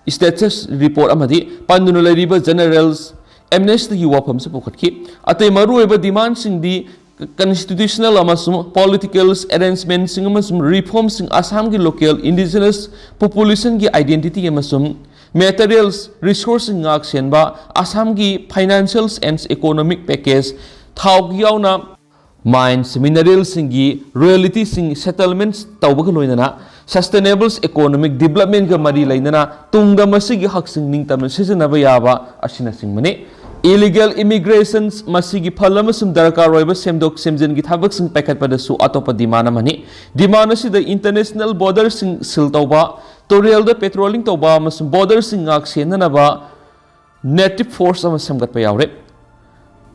ꯁ꯭ꯇꯦꯇꯁ ꯔꯤꯄꯣꯔꯠ ꯑꯃꯗꯤ ꯄꯟꯗꯨꯅ ꯂꯩꯔꯤꯕ ꯖꯦꯅꯔꯦꯜ ꯑꯦꯝꯅꯦꯁꯇꯤꯒꯤ ꯋꯥꯐꯝꯁꯨ ꯄꯨꯈꯠꯈꯤ꯫ ꯑꯇꯩ ꯃꯔꯨꯑꯣꯏꯕ ꯗꯤꯃꯥꯟꯁꯤꯡꯗꯤ ꯀꯟꯁꯇꯤꯇ꯭ꯌꯨꯁꯅꯦꯜ ꯑꯃꯁꯨꯡ ꯄꯣꯂꯤꯇꯤꯀꯦꯜ ꯑꯦꯔꯦꯟꯖꯃꯦꯟꯠꯁꯤꯡ ꯑꯃꯁꯨꯡ ꯔꯤꯐꯣꯔꯝꯁꯤꯡ, ꯑꯁꯥꯝꯒꯤ ꯂꯣꯀꯦꯜ ꯏꯟꯗꯤꯖꯤꯅꯁ ꯄꯣꯄꯨꯂꯦꯁꯟꯒꯤ ꯑꯥꯏꯗꯦꯟꯇꯤꯇꯤ ꯑꯃꯁꯨꯡ ꯃꯦꯇꯔꯤꯌꯦꯜꯁ ꯔꯤꯁꯣꯔꯁꯁꯤꯡ ꯉꯥꯛ ꯁꯦꯟꯕ, ꯑꯁꯥꯝꯒꯤ ꯐꯥꯏꯅꯥꯟꯁꯤꯌꯦꯜ ꯑꯦꯟ ꯏꯀꯣꯅꯣꯃꯤꯛ ꯄꯦꯀꯦꯖ, ꯊꯥꯎꯒꯤ ꯌꯥꯎꯅ ꯃꯥꯏꯟꯁ, ꯃꯤꯅꯔꯦꯜꯁꯤꯡꯒꯤ ꯔꯣꯌꯦꯂꯤꯇꯤꯁꯤꯡ ꯁꯦꯇꯜꯃꯦꯟꯠ ꯇꯧꯕꯒ ꯂꯣꯏꯅꯅ ꯁꯁꯇꯦꯅꯦꯕꯜ ꯏꯀꯣꯅꯣꯃꯤꯛ ꯗꯤꯕ꯭ꯂꯞꯃꯦꯟꯠꯒ ꯃꯔꯤ ꯂꯩꯅꯅ ꯇꯨꯡꯗ ꯃꯁꯤꯒꯤ ꯍꯛꯁꯤꯡ ꯅꯤꯡꯇꯝꯅ ꯁꯤꯖꯤꯟꯅꯕ ꯌꯥꯕ ꯑꯁꯤꯅꯆꯤꯡꯕꯅꯤ꯫ Illegal immigrations, ꯃꯁꯤꯒꯤ ꯐꯜ ꯑꯃꯁꯨꯡ ꯗꯔꯀꯥꯔ ꯑꯣꯏꯕ ꯁꯦꯝꯗꯣꯛ ꯁꯦꯝꯖꯤꯟꯒꯤ ꯊꯕꯛꯁꯤꯡ ꯄꯥꯏꯈꯠꯄꯗꯁꯨ ꯑꯇꯣꯞꯄ demand ꯑꯃꯅꯤ꯫ Demand ꯑꯁꯤꯗ international borderꯁꯤꯡ seal ꯇꯧꯕ, ꯇꯨꯔꯦꯜꯗ patrolling ꯇꯧꯕ ꯑꯃꯁꯨꯡ borderꯁꯤꯡ ꯉꯥꯛ ꯁꯦꯟꯅꯅꯕ native force ꯑꯃ ꯁꯦꯝꯒꯠꯄ ꯌꯥꯎꯔꯦ꯫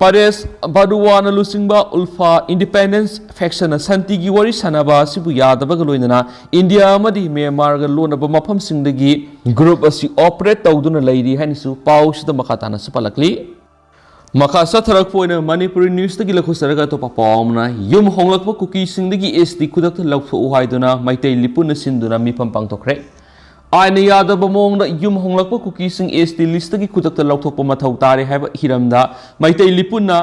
ꯄꯔꯦꯁ ꯕꯥꯔꯨꯋꯥꯅ ꯂꯨꯆꯤꯡꯕ ULFA independence factionꯅ ꯁꯥꯟꯇꯤꯒꯤ ꯋꯥꯔꯤ ꯁꯥꯟꯅꯕ ꯑꯁꯤꯕꯨ ꯌꯥꯗꯕꯒ ꯂꯣꯏꯅꯅ ꯏꯟꯗꯤꯌꯥ ꯑꯃꯗꯤ ꯃ꯭ꯌꯥꯟꯃꯥꯔꯒ ꯂꯣꯟꯅꯕ ꯃꯐꯝꯁꯤꯡꯗꯒꯤ group ꯑꯁꯤ operate ꯇꯧꯗꯨꯅ ꯂꯩꯔꯤ ꯍꯥꯏꯅꯁꯨ ꯄꯥꯎꯁꯤꯗ ꯃꯈꯥ ꯇꯥꯅꯁꯨ ꯄꯜꯂꯛꯂꯤ꯫ ꯃꯈꯥ ꯆꯠꯊꯔꯛꯄ ꯑꯣꯏꯅ ꯃꯅꯤꯄꯨꯔꯤ newsꯇꯒꯤ ꯂꯧꯈꯠꯆꯔꯒ ꯑꯇꯣꯞꯄ ꯄꯥꯎ ꯑꯃꯅ, ꯌꯨꯝ ꯍꯣꯡꯂꯛꯄ ꯀꯨꯀꯤꯁꯤꯡꯗꯒꯤ ST ꯈꯨꯗꯛꯇ ꯂꯧꯊꯣꯛꯎ ꯍꯥꯏꯗꯨꯅ ꯃꯩꯇꯩ ꯂꯤꯄꯨꯟꯅ ꯁꯤꯟꯗꯨꯅ ꯃꯤꯐꯝ ꯄꯥꯡꯊꯣꯛꯈ꯭ꯔꯦ꯫ ꯑꯥꯏꯟꯅ ꯌꯥꯗꯕ ꯃꯑꯣꯡꯗ ꯌꯨꯝ ꯍꯣꯡꯂꯛꯄ ꯀꯨꯀꯤꯁꯤꯡ ST listꯇꯒꯤ ꯈꯨꯗꯛꯇ ꯂꯧꯊꯣꯛꯄ ꯃꯊꯧ ꯇꯥꯔꯦ ꯍꯥꯏꯕ ꯍꯤꯔꯝꯗ Meitei ꯂꯤꯄꯨꯟꯅ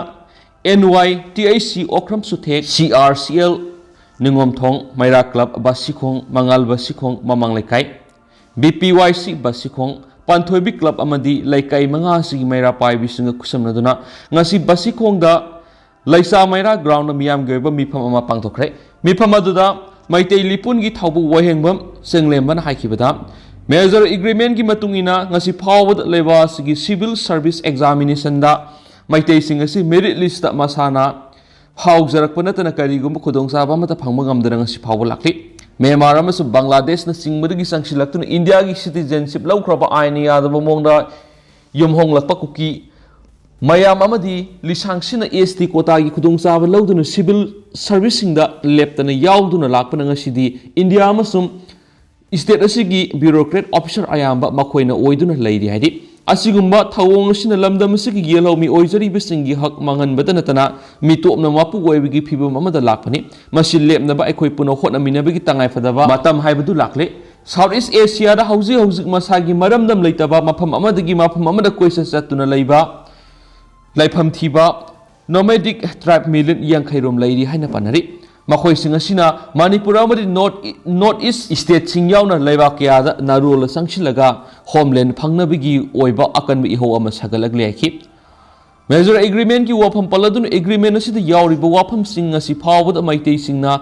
NYTAC Okram ꯁꯨꯊꯦꯛ, CRCL, ꯅꯤꯉꯣꯝꯊꯣꯡ, ꯃꯩꯔꯥ club, ꯕꯥꯁꯤꯈꯣꯡ, ꯃꯉꯥꯜ ꯕꯥꯁꯤꯈꯣꯡ, ꯃꯃꯥꯡ ꯂꯩꯀꯥꯏ, BPYC ꯕꯥꯁꯤꯈꯣꯡ, ꯄꯥꯟꯊꯣꯏꯕꯤ club ꯑꯃꯗꯤ ꯂꯩꯀꯥꯏ ꯃꯉꯥ ꯑꯁꯤꯒꯤ ꯃꯩꯔꯥ ꯄꯥꯏꯕꯤꯁꯤꯡꯒ ꯈꯨꯠꯁꯝꯅꯗꯨꯅ ꯉꯁꯤ ꯕꯥꯁꯤꯈꯣꯡꯗ ꯂꯩꯁꯥ ꯃꯩꯔꯥ groundꯗ ꯃꯤꯌꯥꯝꯒꯤ ꯑꯣꯏꯕ ꯃꯤꯐꯝ ꯑꯃ ꯄꯥꯡꯊꯣꯛꯈ꯭ꯔꯦ꯫ ꯃꯤꯐꯝ ꯑꯗꯨꯗ ꯃꯩꯇꯩ ꯂꯤꯄꯨꯟꯒꯤ ꯊꯧꯕꯨ ꯋꯥꯍꯦꯡꯕꯝ ꯆꯦꯡꯂꯦꯝꯕꯅ ꯍꯥꯏꯈꯤꯕꯗ, merger agreementꯀꯤ ꯃꯇꯨꯡ ꯏꯟꯅ ꯉꯁꯤ ꯐꯥꯎꯕꯗ ꯂꯩꯕꯥꯛ ꯑꯁꯤꯒꯤ civil service examinationꯗ ꯃꯩꯇꯩꯁꯤꯡ ꯑꯁꯤ merit listꯇ ꯃꯁꯥꯅ ꯐꯥꯎꯖꯔꯛꯄ ꯅꯠꯇꯅ ꯀꯔꯤꯒꯨꯝꯕ ꯈꯨꯗꯣꯡꯆꯥꯕ ꯑꯃꯠꯇ ꯐꯪꯕ ꯉꯝꯗꯅ ꯉꯁꯤ ꯐꯥꯎꯕ ꯂꯥꯛꯂꯤ꯫ ꯃ꯭ꯌꯥꯟꯃꯥꯔ ꯑꯃꯁꯨꯡ ꯕꯪꯒ꯭ꯂꯥꯗꯦꯁꯅꯆꯤꯡꯕꯗꯒꯤ ꯆꯪꯁꯤꯜꯂꯛꯇꯨꯅ ꯏꯟꯗꯤꯌꯥꯒꯤ citizenship ꯂꯧꯈ꯭ꯔꯕ ꯑꯥꯏꯟꯅ ꯌꯥꯗꯕ ꯃꯑꯣꯡꯗ ꯌꯨꯝ ꯍꯣꯡꯂꯛꯄ ꯀꯨꯀꯤ ꯃꯌꯥꯝ ꯑꯃꯗꯤ ꯂꯤꯁꯥꯡꯁꯤꯟꯅ ST quotaꯒꯤ ꯈꯨꯗꯣꯡꯆꯥꯕ ꯂꯧꯗꯨꯅ civil serviceꯁꯤꯡꯗ ꯂꯦꯞꯇꯅ ꯌꯥꯎꯗꯨꯅ ꯂꯥꯛꯄꯅ ꯉꯁꯤꯗꯤ ꯏꯟꯗꯤꯌꯥ ꯑꯃꯁꯨꯡ state ꯑꯁꯤꯒꯤ bureaucrat officer ꯑꯌꯥꯝꯕ ꯃꯈꯣꯏꯅ ꯑꯣꯏꯗꯨꯅ ꯂꯩꯔꯤ ꯍꯥꯏꯔꯤ꯫ ꯑꯁꯤꯒꯨꯝꯕ ꯊꯧꯑꯣꯡ ꯑꯁꯤꯅ ꯂꯝꯗꯝ ꯑꯁꯤꯒꯤ ꯌꯦꯜꯍꯧꯃꯤ ꯑꯣꯏꯖꯔꯤꯕꯁꯤꯡꯒꯤ ꯍꯛ ꯃꯥꯡꯍꯟꯕꯗ ꯅꯠꯇꯅ ꯃꯤꯇꯣꯞꯅ ꯃꯄꯨ ꯑꯣꯏꯕꯒꯤ ꯐꯤꯕꯝ ꯑꯃꯗ ꯂꯥꯛꯄꯅꯤ꯫ ꯃꯁꯤ ꯂꯦꯞꯅꯕ ꯑꯩꯈꯣꯏ ꯄꯨꯟꯅ ꯍꯣꯠꯅꯃꯤꯟꯅꯕꯒꯤ ꯇꯉꯥꯏꯐꯗꯕ ꯃꯇꯝ ꯍꯥꯏꯕꯗꯨ ꯂꯥꯛꯂꯦ꯫ South East Asiaꯗ ꯍꯧꯖꯤꯛ ꯍꯧꯖꯤꯛ ꯃꯁꯥꯒꯤ ꯃꯔꯝꯗꯝ ꯂꯩꯇꯕ ꯃꯐꯝ ꯑꯃꯗꯒꯤ ꯃꯐꯝ ꯑꯃꯗ ꯀꯣꯏꯆꯠ ꯆꯠꯇꯨꯅ ꯂꯩꯕ ꯂꯩꯐꯝ ꯊꯤꯕ nomadic tribe million ꯌꯥꯡꯈꯩ ꯔꯣꯝ ꯂꯩꯔꯤ ꯍꯥꯏꯅ ꯄꯟꯅꯔꯤ꯫ ꯃꯈꯣꯏꯁꯤꯡ ꯑꯁꯤꯅ ꯃꯅꯤꯄꯨꯔ ꯑꯃꯗꯤ North, North East stateꯁꯤꯡ ꯌꯥꯎꯅ ꯂꯩꯕꯥꯛ ꯀꯌꯥꯗ ꯅꯥꯔꯣꯜ ꯆꯪꯁꯤꯜꯂꯒ homeland ꯐꯪꯅꯕꯒꯤ ꯑꯣꯏꯕ ꯑꯀꯟꯕ ꯏꯍꯧ ꯑꯃ ꯁꯥꯒꯠꯂꯛꯂꯦ ꯍꯥꯏꯈꯤ꯫ Merger agreementꯀꯤ ꯋꯥꯐꯝ ꯄꯜꯂꯗꯨꯅ agreement ꯑꯁꯤꯗ ꯌꯥꯎꯔꯤꯕ ꯋꯥꯐꯝꯁꯤꯡ ꯉꯁꯤ ꯐꯥꯎꯕꯗ ꯃꯩꯇꯩꯁꯤꯡꯅ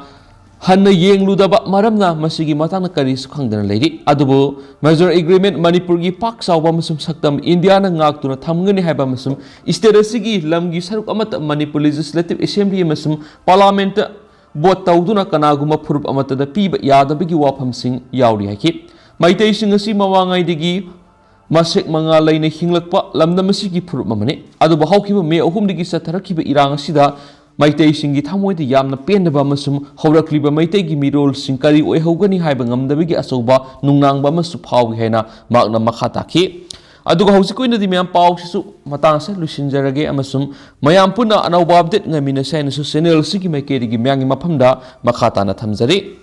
ꯍꯟꯅ ꯌꯦꯡꯂꯨꯗꯕ ꯃꯔꯝꯅ ꯃꯁꯤꯒꯤ ꯃꯇꯥꯡꯗ ꯀꯔꯤꯁꯨ ꯈꯪꯗꯅ ꯂꯩꯔꯤ꯫ ꯑꯗꯨꯕꯨ merger agreement ꯃꯅꯤꯄꯨꯔꯒꯤ ꯄꯥꯛ ꯆꯥꯎꯕ ꯑꯃꯁꯨꯡ ꯁꯛꯇꯝ ꯏꯟꯗꯤꯌꯥꯅ ꯉꯥꯛꯇꯨꯅ ꯊꯝꯒꯅꯤ ꯍꯥꯏꯕ ꯑꯃꯁꯨꯡ state ꯑꯁꯤꯒꯤ ꯂꯝꯒꯤ ꯁꯔꯨꯛ ꯑꯃꯠꯇ ꯃꯅꯤꯄꯨꯔ Legislative Assembly ꯑꯃꯁꯨꯡ Parliament vote ꯇꯧꯗꯨꯅ ꯀꯅꯥꯒꯨꯝꯕ ꯐꯨꯔꯨꯞ ꯑꯃꯠꯇꯗ ꯄꯤꯕ ꯌꯥꯗꯕꯒꯤ ꯋꯥꯐꯝꯁꯤꯡ ꯌꯥꯎꯔꯤ ꯍꯥꯏꯈꯤ꯫ ꯃꯩꯇꯩꯁꯤꯡ ꯑꯁꯤ ꯃꯃꯥꯡꯉꯩꯗꯒꯤ ꯃꯁꯦꯛ ꯃꯉꯥ ꯂꯩꯅ ꯍꯤꯡꯂꯛꯄ ꯂꯝꯗꯝ ꯑꯁꯤꯒꯤ ꯐꯨꯔꯨꯞ ꯑꯃꯅꯤ꯫ ꯑꯗꯨꯕꯨ ꯍꯧꯈꯤꯕ ꯃꯦ ꯑꯍꯨꯝꯗꯒꯤ ꯆꯠꯊꯔꯛꯈꯤꯕ ꯏꯔꯥꯡ ꯑꯁꯤꯗ ꯃꯩꯇꯩꯁꯤꯡꯒꯤ ꯊꯃꯣꯏꯗ ꯌꯥꯝꯅ ꯄꯦꯟꯗꯕ ꯑꯃꯁꯨꯡ ꯍꯧꯔꯛꯂꯤꯕ ꯃꯩꯇꯩꯒꯤ ꯃꯤꯔꯣꯜꯁꯤꯡ ꯀꯔꯤ ꯑꯣꯏꯍꯧꯒꯅꯤ ꯍꯥꯏꯕ ꯉꯝꯗꯕꯒꯤ ꯑꯆꯧꯕ ꯅꯨꯡꯅꯥꯡꯕ ꯑꯃꯁꯨ ꯐꯥꯎꯏ ꯍꯥꯏꯅ ꯃꯍꯥꯛꯅ ꯃꯈꯥ ꯇꯥꯈꯤ꯫ ꯑꯗꯨꯒ ꯍꯧꯖꯤꯛꯀꯤ ꯑꯣꯏꯅꯗꯤ ꯃꯌꯥꯝ ꯄꯥꯎꯁꯤꯁꯨ ꯃꯇꯥꯡ ꯑꯁꯤꯗ ꯂꯣꯏꯁꯤꯟꯖꯔꯒꯦ ꯑꯃꯁꯨꯡ ꯃꯌꯥꯝ ꯄꯨꯟꯅ ꯑꯅꯧꯕ update ꯉꯥꯏꯃꯤꯟꯅꯁꯦ ꯍꯥꯏꯅꯁꯨ channel ꯑꯁꯤꯒꯤ ꯃꯥꯏꯀꯩꯗꯒꯤ ꯃꯌꯥꯝꯒꯤ ꯃꯐꯝꯗ ꯃꯈꯥ ꯇꯥꯅ ꯊꯝꯖꯔꯤ꯫